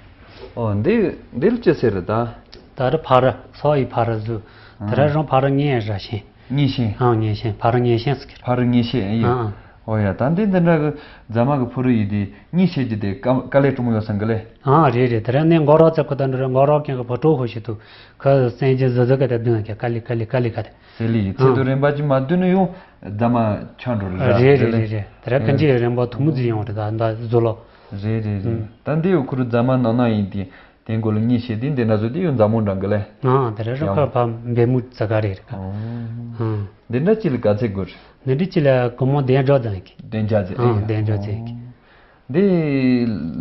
ཨོ་འདི་འདི་ལ་ཅི་ཟེར་རེད་ད། ད་རེ་ཕ་ར་ས་ཡི་ཕ་ར་བཟོ། དེ་ར་རང་ཕ་ར་ངན་ར་ཤེན། ངན་ཤེན། ཨང་ངན་ཤེན། ཕ་ར་ངན་ཤེན་ཟེར་གི་རེད། ཕ་ར་ངན་ཤེན་ཡོད། ཨང་། ཨོ་ཡ། ད་འདི་འདི་འདྲ་གི་རྫ་མ་གི་ཕུ་རུ་ཡི་དེ་གཉིས་བཤད་ཀྱི་དེ་དཀའ་དཀའ་ལས་སྤྲོ་མོ་ཡོད་སང་གི་ལེ། ཨང་རེད་རེད། དེ་ར་ནས་མགོ་རོག་ཙེ་ཁོ་ད་འདྲ་ར་མགོ་རོག་ཀྱང་གི་ཕོ་ཀྲོ་ཧོ་ཤི་ཏུ་ཁ་སེང་ཅན་ཟི་ཟི་ག་དེ་བདུན་གི་དཀའ་ལས་དཀའ་ལས་དཀའ་ལས་ག་དེ། ཟེར་ལི་ཡི་ཚེ་དུ་རིམ་པ་ཅི་མ་བསྡུ་ནི་ཡོང་རྫ་མ་ཆགས་འགྲོ་རེད་ར་རེད་རེད་རེད་རེད། དེ་ར་ཁ་ཨེ་ཅི་རིམ་པ་ཐུང་མུ་ཙི་ཡོང་རེད་ད་ད་བཟོ་ལོ། རེད་རེད་རེད། ད་འདི་ཡོ་ཁུ་རུ་རྫ་མ་ནང་ན་ཡིན་དེ། དེ་མགོ་ལ་གཉིས་བཤད་དེ་འདི་འདྲ་བཟོ་དེ་ཡོད་མཛའ་མོ་འདྲ་གི་ལེ། ཨ་དེ་རེད་རོ་ཡང་ཁ་ཕ་འབེལ་མོ་ཙ་ག་རེད་རེད་ཁ། ཨོ། ཨ་འདི་འདྲ་ཅི་ལ་ག་ཚད་དགོས་རེད། འདི་འདྲ་ཅི་ལ་གོ་མོ་བདེན་འཇོག་ཙང་གི། བདེན་འཇོག་ཙེ་ཨ་ཨེ་བདེན་འཇོག་ཙེ་གི། འདི་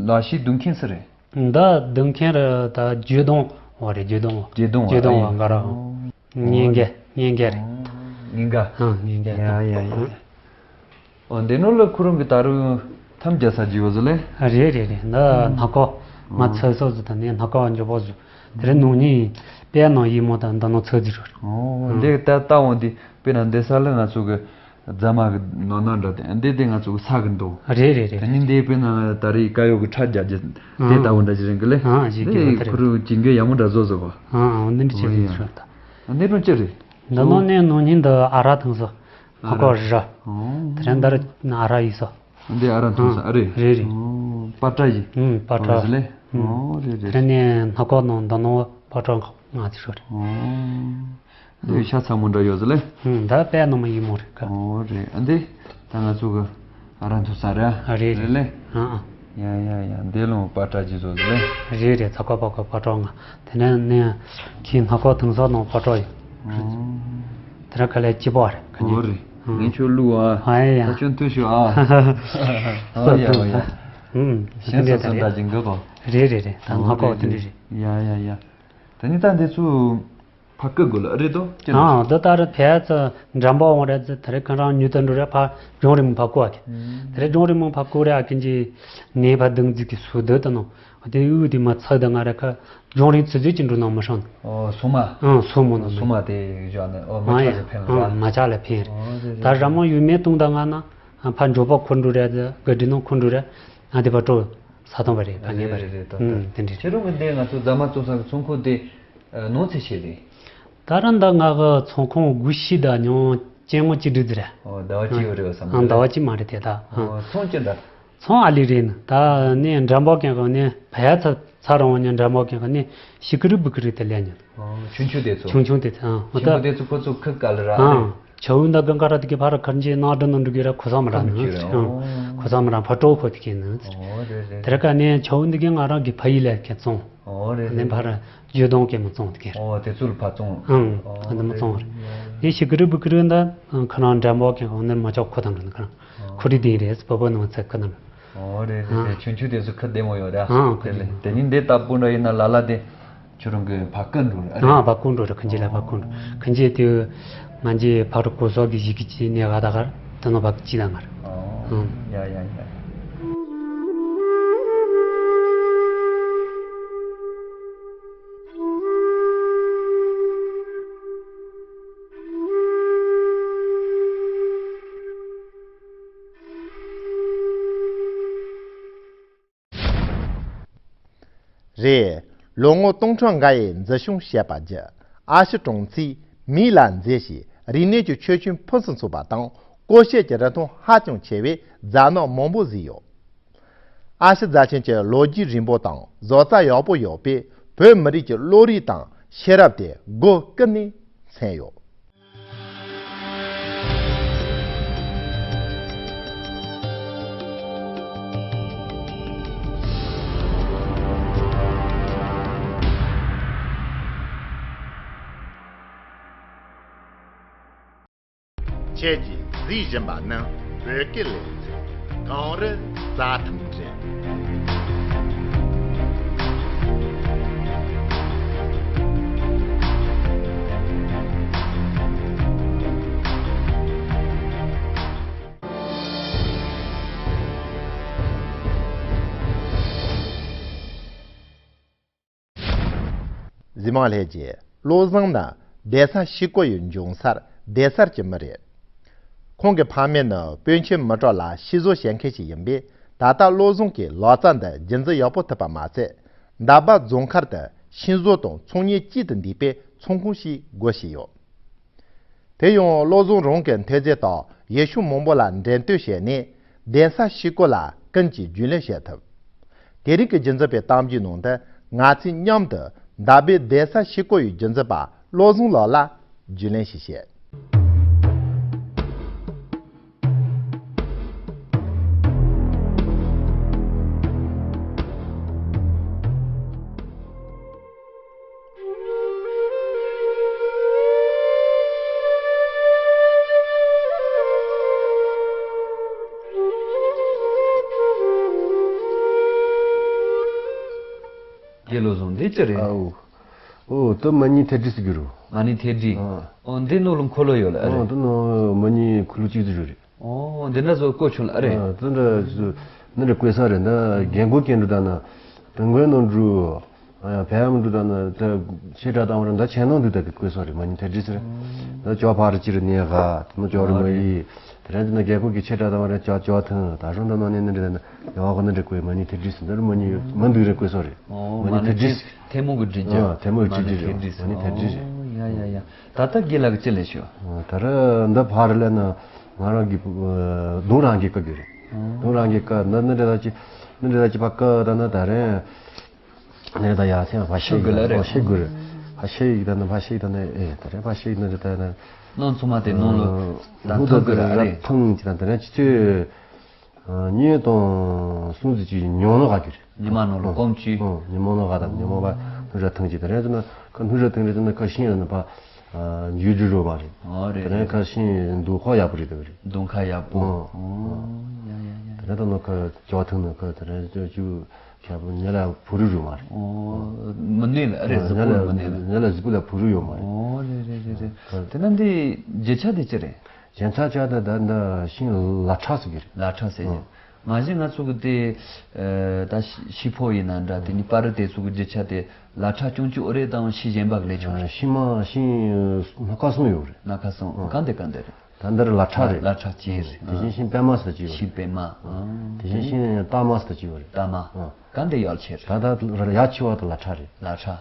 ལ་ཤི་དུང་མཁན་སུ་རེད། འདི་དུང་མཁན་རེད་ད་ཇོ་དོང་བ་རེད་ཇོ་དོང་བ། ཇོ་དོང་བ་ཇོ་དོང་བ་ཨེ་ག་ར། ཨོ། ཉིན་འགའ་ཉིན་འགའ་རེད། ཨོ། ཉིན་འགའ། ཨ་ཉིན་འགའ། ཡ་ཡ་ཡ། ཨོ་འདི་ནོ་ལ་ཁོ་རང་གི་ད་རུང་ཐམ་རྒྱ་ས་ཇི་བོ་ཟི་ལེ། རེད་རེད་རེད། འདི་ནག་ཁོག་མ་ཚོད་སོགས་ཟི་དང་ནི་ནག་ཁོག་འཇོ་བོ་ཟི། དེ་རིང་ནང་ཉིན་དཔེ་ནང་ཡིན་མོ་དང་འདི་ནང་ཚོད་ཟི་རུ། ཨོ་འདི་ལྟ་ལྟ་འོང་འདི་དཔེ་ན་འདི་ས་ལ་ང་ཚོ་གི་རྫ་མ་གི་ནང་ན་འདྲ་དེ་འདི་དེ་ང་ཚོ་གི་ས་གི་འདུག་རེད་རེད་རེད། དེ་ནི་འདི་དཔེ་ན་ད་རེས་ཀ་ཡོ་གི་ཁྲ་རྒྱ་རྒྱ་དེ་ལྟ་བུ་འདྲ་ཅི་རིང་གི་ལེ། ཨ་ཞིག་གི་འདི་ཁོ་རུ་ཇི་འགའ་ཡ་མོ་འདྲ་བཟོ་བཟོ་གོ། ཨ་ཨ་འདི་འདྲ་ཅི་ཨོ་ཡ། རིང་ཟི་རུ་ད། འདི་ནང་ཅི་རེད། འདི་ནང་ནས་ནང་ཉིན་འདི་ཨ་ར་ཐང་སོ། ཨ་ཁོ་ར། ཨོ། དེ་རིང་འདི་ར་ཨ་ར་ཡིན་སོ། འདི་ཨ་ར་ཐང་སོ་ཨ་རེད། རེད་རེད། ཨོ་པ་ཏྲ་ཡི། ཨུམ་པ་ཏྲ། ཨོ་ཟི་ལེ། ཨུམ། ཨོ་རེད་རེད། དེ་རིང་ནས་ནག་ཁོག་ནང་འདི་ནང་པ་ཏྲ་ང་ཚོ་རེད། ཨོ། འདི་ཤ་ཚ་མོ་འདྲ་ཡོད་ཟི་ལེ། ཨུམ་ད་དཔེ་ནོ་མ་ཡིན་མོ་རེད་ཀ། ཨོ་རེད། ཨ་འདི་ད་ང་ཚོ་གི་ཨ་ར་འཐུ་ས་ར། ཨ་རེད་རེད། རེད་ལེ། ཨ་ཨ། ཡ་ཡ་ཡ། འདི་ལོ་པ་ཏྲ་ཇི་བཟོ་ཟི་ལེ། རེད་རེད། ཚ་ཁོ་པ་ཁོ་པ་ཏྲ་ང་། དེ་ནས་ནས་ཁྱི་ནག་ཁོག་དུང་སོགས་ནང་པ་ཏྲ་ཡོད། ཨོ། དེ་ར་ཁ་ལས་སྐྱིད་པོ་རེད་ཁ་ཉིན། ཨོ་རེད། ཨང་། ངས་ཁྱོད་བླུག་ཨ། ཨ་ཡ་ཡ། ད་ཁྱོད་འཐུ་ཤོག་ཨ། ཨ་ཡ་ཡ་ཡ། ཨུམ། ཞེ་ས་སོ་འདྲ་ཅིག་འགག་གོ། རེད་རེད་རེད། ད་ནག་ཁོག་དེ་འདྲ་རེད། ཡ་ཡ་ཡ། ད་ནི་ད་འདི་ཚོ་ཕ་སྐད་དགོས་ལ་རེད་དོ་ཅི་འདྲ། ཨང་། འདི་ལྟར་ཕལ་ཚ་འགྲམ་པ་འོང་རེད་ཚ་དེ་རེད་ཁ་རང་ཉུ་ད་འགྲོ་རེད་ཕ་ལྗོང་རིང་མོ་ཕ་ཀོ་ཨ་ཁེ། དེ་རེད་ལྗོང་རིང་མོ་ཕ་ཀོ་རེད་ཨ་ཁེ་ཅི་ནས་ཕ་དང་ཚིག་གི་སུ་འདི་ད་ནོ། དེ་ཡུ་དེ་མ་ཚ་ད་ང་རེད་ཁ་ལྗོང་རིང་ཚི་ཚི་ཅི་འགྲོ་ནང་མི་ཧྲང་། ཨོ་སོ་མ། ཨང་སོ་མོ་ནོ་སོ་མ་དེ་ཡོད་ནས་ཨོ་མ་ཨང་ཆ་ཡ་ལ་ཕན་ཨང་ལ་མ་ཆ་ལ་ཕན་རེད། ཨོ་རེད་ད་རེད། ར་མོ་ཡུ་མེ་ཏུང་ད་ང་ན་ཕ་འགྲོ་པ་ཁོ་འགྲོ་རེད་ག་འདྲི་ནང་ཁོ་འགྲོ་རེད་ཨ་དེ་པ་ཏྲོ་ས་ཐོང་པ་རེད་ཕ་ངེས་པ་རེད། ཨང་དེ་འདྲི་ཁྱེད་རང་གི་འདི་ང་ཚོ་རྫ་མ་བཙོང་ས་གི་ཚོང་ཁུག་དེ་ནོར་ཚེ་ཤེས་རེད། ད་ར་འདི་ང་གི་ཚོང་ཁང་དགུ་བཞི་ད་ཉོ་ཅན་ངོ་གཅིག་སྒྲིལ་ཟེར། ཨོ་ཟླ་བ་གཅིག་ཡོད་རེད་བསམ་ཨང་གི་ཟླ་བ་གཅིག་མ་རེད་དེ་ད། ཨོ་ཚོང་ཅི་འདྲ། ཚོང་ཨ་ལི་རེད་ནི་ད་ནི་འགྲམ་པོ་ཀན་གི་ནི་བ་ཡ་ཚ་ཚ་རང་བ་ནི་འགྲམ་པོ་ཀན་གི་ནི་ཤི་ཀི་རི་བུ་ཀི་རི་དེ་ལས་ཉོ། ཨོ་ཆུང་ཆུང་དེ་ཚོ། ཆུང་ཆུང་དེ་ཚོ་ཨང་ཨོ་ཆུང་ད། ཆུང་དེ་ཚོ་ཁོ་ཚོ་ཁི་ཀ་ལི་ར་ཨ་ཨང་། ཆ་འུ་ད་གི་ཀ་ར་དེ་གི་ཕ་ར་ཁར་ཇི་ནང་འགྲོ་ནང་འགྲོ་གི་ར་ཁོ་ཚ་མ་ར་ནི་ཨང་ཁོ་ཚ་མ་ར་ཕ་ཏྲོ་ཁོ་དེ་གི་ནི། ཨོ་རེད་རེད། དེ་ར་ཀ་ནི་ཆ་འུ་འདི་གི་ང་རང་གི་ཕ་ཡི་ལས་ཀྱི་བཙོང་། ཨོ་རེད་ནི་རེད། ཕ་ར། ཇོ་དོང་སྐད་མ་བཙོང་དེ་ཁེར། ཨོ་དེ་ཚོ་ལ་ཕར་བཙོང་། ཨང་། ཨོ་ཨ་འདི་མ་བཙོང་རེད། དེ་ཤི་ཀི་རི་བུ་ཀི་རི་འདི་ཁ་ནང་འགྲམ་པོ་ཁེར་འོ་ནར་མ་ཆོག་ཁོ་དང་འགྲོ་ནི་ཁ་ནང་ཁོ་རི་དེ་རེད་སྤོ་བོ་ནང་ཚེ་ཁ་ནང་། ཨོ་རེད་རེད་རེད། ཆུང་ཆུང་དེ་ཚོ་ཁ་བདེ་མོ་ཡོད་རེད། ཨང་ཁོ་དེ་ལས་དེ་ནི་འདི་ལྟ་བུ་འདྲ་ཡིན་ན་ལ་ལ་དེ་ཁྱོད་རང་གི་བ་ཀུན་འགྲོ་རེད། ཨང་བ་ཀུན་འགྲོ་རེད་ཁ་འཇི་ལ་བ་ཀུན་འགྲོ་ཁ་འཇི་དེ་ང་འཇི་ཕ་རུ་གོ་སོག་གི་གཞི་གི་ཅི་ནས་ག་ད་གར་དེ་ནང་བ་ཅི་ད་ང་རེད། ཨང་ཡ་ཡ་ཡ། རེད། ལོ་ངོ་སྟོང་ཕྲག་འགའ་ཡི་འཛིན་སྐྱོང་བྱས་པ་བརྒྱུད་ཨ་ཤི་གྲོང་ཚོས་མིའི་ལ་མཛེས་ཤིང་རིག་གནས་ཀྱི་ཁྱད་ཆོས་ཕུན་སུམ་ཚོགས་པ་དང་ཀོ་ཤའི་རིན་ཐང་ཧ་ཅང་ཆེ་བའི་རྫ་ནག་མང་པོ་བཟོས་ཡོད། ཨ་ཕྱི་རྫ་ཆེན་གྱི་ལོ་རྒྱུས་རིང་པོ་དང་བཟོ་རྩལ་ཡག་པོ་ཡོད་པས། བོད་མི་རིགས་ཀྱི་བློ་རིག་དང་ཤེས་རབ་དེ་སྒོ་ཀུན་ནས་མཚོན་ཡོད། ཁྱེད་ཀྱིས་གཟིགས་བཞིན་པ་ནི་བོད་སྐད་ལེ་ཚན། གངས་རི་རྩྭ་ཐང་འདྲ། གཟིགས་མང་ལྷན་རྒྱས། བློ་བཟང་ནི་གདན་ས་ཤིག་ཀོ་ཡི་འབྱུང་སར་གདན་སར་གྱི་མི་རེད། ཁོང་གི་ཕ་མེས་ནི་པཎ་ཆེན་མི་དྲག་ལ་ཤིང་བཟོ་བྱེད་མཁན་ཞིག་ཡིན་པས། ད་ལྟ་བློ་བཟང་གིས་ལག་རྩལ་འདི་རྒྱུན་འཛིན་ཡག་པོ་ཐུབ་པ་མ་ཟད། འདབ་པ་རྫོང་མཁར་དུ་ཤིང་བཟོ་དང་ཚོང་གཉེར་གཅིག་ཏུ་འདུས་པའི་ཚོང་ཁང་ཞིག་སྒོ་ཕྱེས་ཡོད། དེ་ཡང་བློ་བཟང་རང་གི་མཐུན་རྐྱེན་དང་ཡིག་ཆ་མང་པོ་ལ་འགྲེམས་སྟོན་བྱས་ནས། གདན་ས་ཤིག་ཀོ་ལ་ཀུན་གྱིས་རྒྱུས་ལོན་བྱེད་ཐུབ། དེ་རིང་གི་རྒྱུན་འཛིན་པའི་གཏམ་རྒྱུད་ནང་དུ། ང་ཚོས་མཉམ་དུ་འདབ་པའི་གདན་ས་ཤིག་ཀོ་ཡི་རྒྱུན་འཛིན་པ་བློ་བཟང་ལགས་ལ་རྒྱུས་ལོན་ཞིག་བྱེད། དགེ་བློ་བཟང་འདི་ཅི་རེད། ཨའོ། ཨོ་དེ་མ་ཎི་ཐེལ་ཌི་ཟེར་གྱི་རེད། མ་ཎི་ཐེལ་ཌི། ཨ། ཨོ་འདི་ནང་ལ་འཁོར་ལོ་ཡོད་ལ་ཨ་ཨོ་རེད། དེ་ནང་མ་ཎི་འཁོར་ལོ་གཅིག་ཙམ་ཡོད་རེད། ཨོ་འདི་འདྲ་བཟོ་བཀོད་ཆོག་ལ་ཨ་རེད། ཨ་དེ་འདྲ་བཟོ་འདི་འདྲ་བཀོད་ས་རེད། འདི་རྒན་རྒོན་སྐད་འགྲོ་ད་ན་དུང་དཀར་ནང་འགྲོ། ཨ་ཡང་བལ་ཡམ་འགྲོ་ད་ན་ད་ཆེ་དྲག་བཏང་བ་རེད། འདི་ཆེ་ནང་འདུག་ད་གི་བཀོད་ས་རེད། མ་ཎི་ཐེལ་ཌི་ཟེར། འདི་ཅོག་ཕར་ཅིར་ནས་ག་དེ་ནང་ཅོག་རེ་མ་ཡི་དེ་རེད། འདི་ན་རྒན་རྒོན་གྱི་ཆེ་དྲག་བཏང་བ་རེད། ཅོག་ཅོག་ཐང་ད་རུང་འདི་ནང་ནས་འདི་འདྲ་ད་ན་ཡང་ག་འདི་འདྲ་བཀོད། མ་ཎི་ཐེལ་ཌི་ཟེར། འདི་རུ་མ་ཎི་ཡོད་མ་འདུག་རེད། བཀོད་ས་རེད། ཨོ་མ་ཎི་ཐེལ་ཌི་ཟེར། ཐལ་མོ་གི་སྒྲིག་འཇགས། ཨ་ཐལ་མོ་གི་སྒྲིག་འཇགས། མ་ཎི་ཐེལ་ཌི་ཟེར། ཨོ་ཡ་ཡ་ཡ། ད་ལྟ་དགེ་ལགས་ཀྱི་ལས་ཤོག་ཨ་ད་ར་འདི་ཕར་ལ་ན་ང་རང་གི་ཨ་གདོང་རང་གི་བཀའ་གི་རེད། གདོང་རང་གི་བཀའ་འདི་འདི་འདྲ་ད་ཅི་འདི་འདྲ་ད་ཅི་བཀའ་ད་ན་ད་རེད། འདི་འདྲ་ད་ཡ་སེ་ཕ་ཤེ་ཤེས་དགོས་ལ་རེད། ཕ་ཤེ་དགོས་རེད། ཕ་ཤེ་ཡིག་ད་ན་ཕ་ཤེ་ཡིག་ད་ན་ཨེ་ད་རེད། ཕ་ཤེ་ཡིག་ན་རེད་ད་ན། ནང་ཚང་མ་དེ་ནང་ལོ་ད་ཐང་དགོས་ར་རེད། ཐང་ཅི་ད་ད་རེད། ཅི་ཚོད། ཉིས་སྟོང་གསུམ་ཙམ་ཅིག་ཉོ་ནོ་ག་གི་རེད། ཉི་མ་ནོ་ལོ་ཀོམ་ཅི། ཉི་མ་ནོ་ག་དང་ཉི་མ་བ་སྣུ་ར་ཐང་ཅི་ད་རེད་ཟེར་ན་ཁ་སྣུ་ར་ཐང་རེད་ཟེར་ན་ཁ་ཤིང་ར་ན་པ་འཇུ་འཇུ་རོ་མ་རེད། ཨོ་རེད། ད་རེད་ཁ་ཤིང་འདུག་ཁོ་ཡག་པོ་རེད་ད་རེད། འདུག་ཁ་ཡག་པོ། ཨོ་ཡ་ཡ་ཡ། ད་རེད་ད་ནོ་ཁ་ཅོག་ཐང་ནོ་ཁ་ད་རེད་ཅོ་ཅུ་ཁ་པོ་ཉ་ལ་བུ་རུ་རུ་མ་རེད། ཨོ་མི་ནུས་ལ་རེད། གཟི་པོ་མི་ནུས་ལ། ཉ་ལ་གཟི་པོ་ལ་བུ་རུ་ཡོད་མ་རེད། ཨོ་རེད་རེད་རེད་རེད། དེ་ན་འདི་རྒྱུ་ཆ་དེ་ཅི་རེད། རྒྱན་ཆ་ཆ་ད་ད་ད་ཤིང་ལ་ཁྲ་ཟེར་གི་རེད། ལ་ཁྲ་ཟེར་གི། ང་བཞིན་ང་ཚོ་གི་དེ་ད་ཤི་ཕོ་ཡིན་ན་འདྲ། དེ་ནི་པ་རི་དེ་ཚོ་གི་རྒྱུ་ཆ་དེ་ལ་ཁྲ་ཅུང་ཅུ་ཨོ་རེད་དང་ཤི་གཞན་པ་གི་ལས་ཆུང་རེད། ཤི་མ་ཤིང་སྣ་ཁ་སོང་ཡོད་རེད། སྣ་ཁ་སོང་གང་དེ་གང་དེ་རེད། ད་འདིར་ལ་ཁྲ་རེད། ལ་ཁྲ་ཅན་རེད། དེ་བཞིན་ཤིང་པད་མ་ཟེར་གྱི་ཡོད་རེད། ཤིང་པད་མ། དེ་བཞིན་ཤིང་སྟག་མ་ཟེར་གྱི་ཡོད་རེད། སྟག་མ། གང་དེ་ཡག་ཆེ་རེད། ད་ད་ཡག་ཆེ་བ་དེ་ལ་ཁྲ་རེད། ལ་ཁྲ།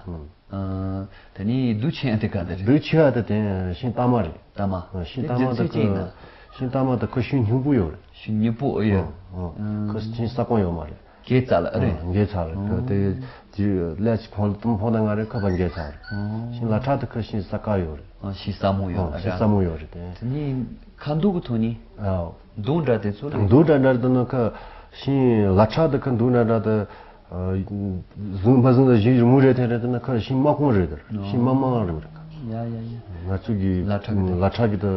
དེ་ནི་སྡུག་ཆེ་ཡ་དེ་ག་དེ་རེད། སྡུག་ཆེ་བ་དེ་དེ་ཤིང་སྟག་མ་རེད། སྟག་མ། ཤིང་སྟག་མ་དེ་ཁོ་ཤིང་སྟག་མ་དེ་ཁོ་ཤིང་སྙིང་པོ་ཡོད་རེད། ཤིང་སྙིང་པོ་ཨེ་ཡོད། ཁོ་ཤིང་ས་ཁོངས་ཡོད་མ་རེད། འགྱེལ་ཚར་ལ་ཨེ་རེད། འགྱེལ་ཚར་རེད། ཁོ་དེ་ལས་ཕོ་ཕོ་དང་ང་རེད། ཁོ་པ་འགྱེལ་ཚར་རེད། ཤིང་ལ་ཁྲ་དེ་ཁོ་ཤིང་ས་ཀ་ཡོད་རེད། ཤིང་ས་མོ་ཡོད་རེད། ཤིང་ས་མོ་ཡོད་རེད་དེ། དེ་ནི་ཁ་མདོག་གི་ཐོག་ནི། མདོག་འདྲ་དེ་ཚོ་ལ། མདོག་འདྲ་འདྲ་དེ་ནི་ཁོ་ཤིང་ལ་ཁྲ་དེ་ཁོ་མདོག་འདྲ་འདྲ་དེ། བཟུང་མ་བཟུང་ལ་གཞི་རི་མོ་རེད་དེ་རེད་དེ་ན་ཁ་ཤིང་དམར་ཁུང་རེད་དེ་ཤིང་དམར་དམར་རེད་དེ། ཡ་ཡ་ཡ། ང་ཚོ་གི་ལ་ཁྲ་གི་དེ། ལ་ཁྲ་གི་དེ་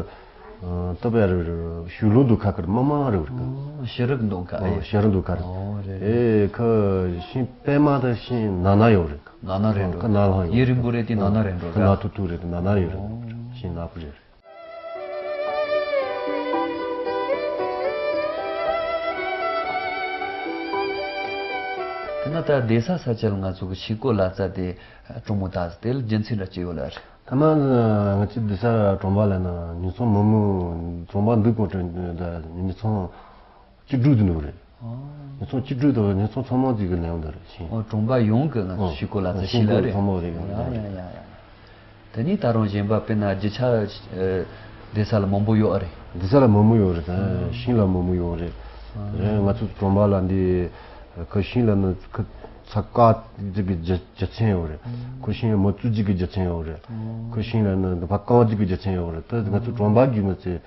ལྟ་བ་རེད་རེད་ཞུ་ལུང་དུ་ཁ་ཁར་དམར་དམར་རེད་རེད། ཤེ་རུག་འདུག་ཁ་ཨེ། ཤེ་རུག་འདུག་ཁ་རེད། ཨོ་རེད་རེད། ཨེ་ཁ་ཤིང་པད་མ་དེ་ཤིང་ནག་ནག་ཡོད་རེད། ནག་ནག་རེད་འགྲོ། ཁ་ནག་ལྷང་ཡོད། ཡུན་རིང་པོ་རེད་དེ་ནག་ནག་རེད་འགྲོ། ཁ་ནག་ཐུག་ཐུག་རེད་དེ་ནག་ནག་ཡོད་རེད། ཤིང་ནག་པོ་རེད། དེ་ན་ད་སྡོད་ས་ས་ཆ་ལ་ང་ཚོ་གི་ཤིང་བརྐོ་ལག་རྩལ་དེ་གྲུང་མོ་དག་དེ་ལ་རྒྱུ་མཚན་འདྲ་ཅིག་ཡོད་ལ་རེད། ཐ་མ་ང་ཚོའི་སྡོད་ས་གྲོང་པ་ལ་ན་ཉིས་སྟོང་མང་མོ་གྲོང་པ་འདུག་གོ་ཉིས་སྟོང་བཅུ་དྲུག་དུ་འདུག་རེད། ཉིས་སྟོང་བཅུ་དྲུག་དང་ཉིས་སྟོང་ཚང་མ་ཅིག་གི་ལེའུ་འདི་རེད་ཤིང་། ཨོ་གྲོང་པ་ཡོངས་ཀྱི་ང་ཚོ་ཤིང་བརྐོ་ལག་རྩལ་ཤིང་ལ་རེད། ཚང་མ་རེད། ཡ་ཡ་ཡ་ཡ། དེ་ནས་ད་རུང་གཞན་པ་དཔེར་ན་རྒྱུ་ཆ་སྡོད་ས་ལ་མང་པོ་ཡོད་ཨ་རེད། སྡོད་ས་ལ་མང་པོ་ཡོད་རེད། ད་ཤིང་ལ་མང་པོ་ཡོད་རེད། རེད་ང་ཚོ་གྲོང་པ་ལ་འདི་ ཁུ་ཤིང་ལ་ནི་ཁུ་ཚ་དཀར་རྒྱུ་གི་རྒྱུ་རྒྱུ་མཚན་ཡོད་རེད། ཁུ་ཤིང་མི་བཙུགས་རྒྱུ་གི་རྒྱུ་མཚན་ཡོད་རེད། ཁུ་ཤིང་ལ་ནི་འདི་ཕ་རྐང་རྒྱུ་གི་རྒྱུ་མཚན་ཡོད་རེད། ད་ང་ཚོ་གྲོང་པ་གི་མི་ཚེ་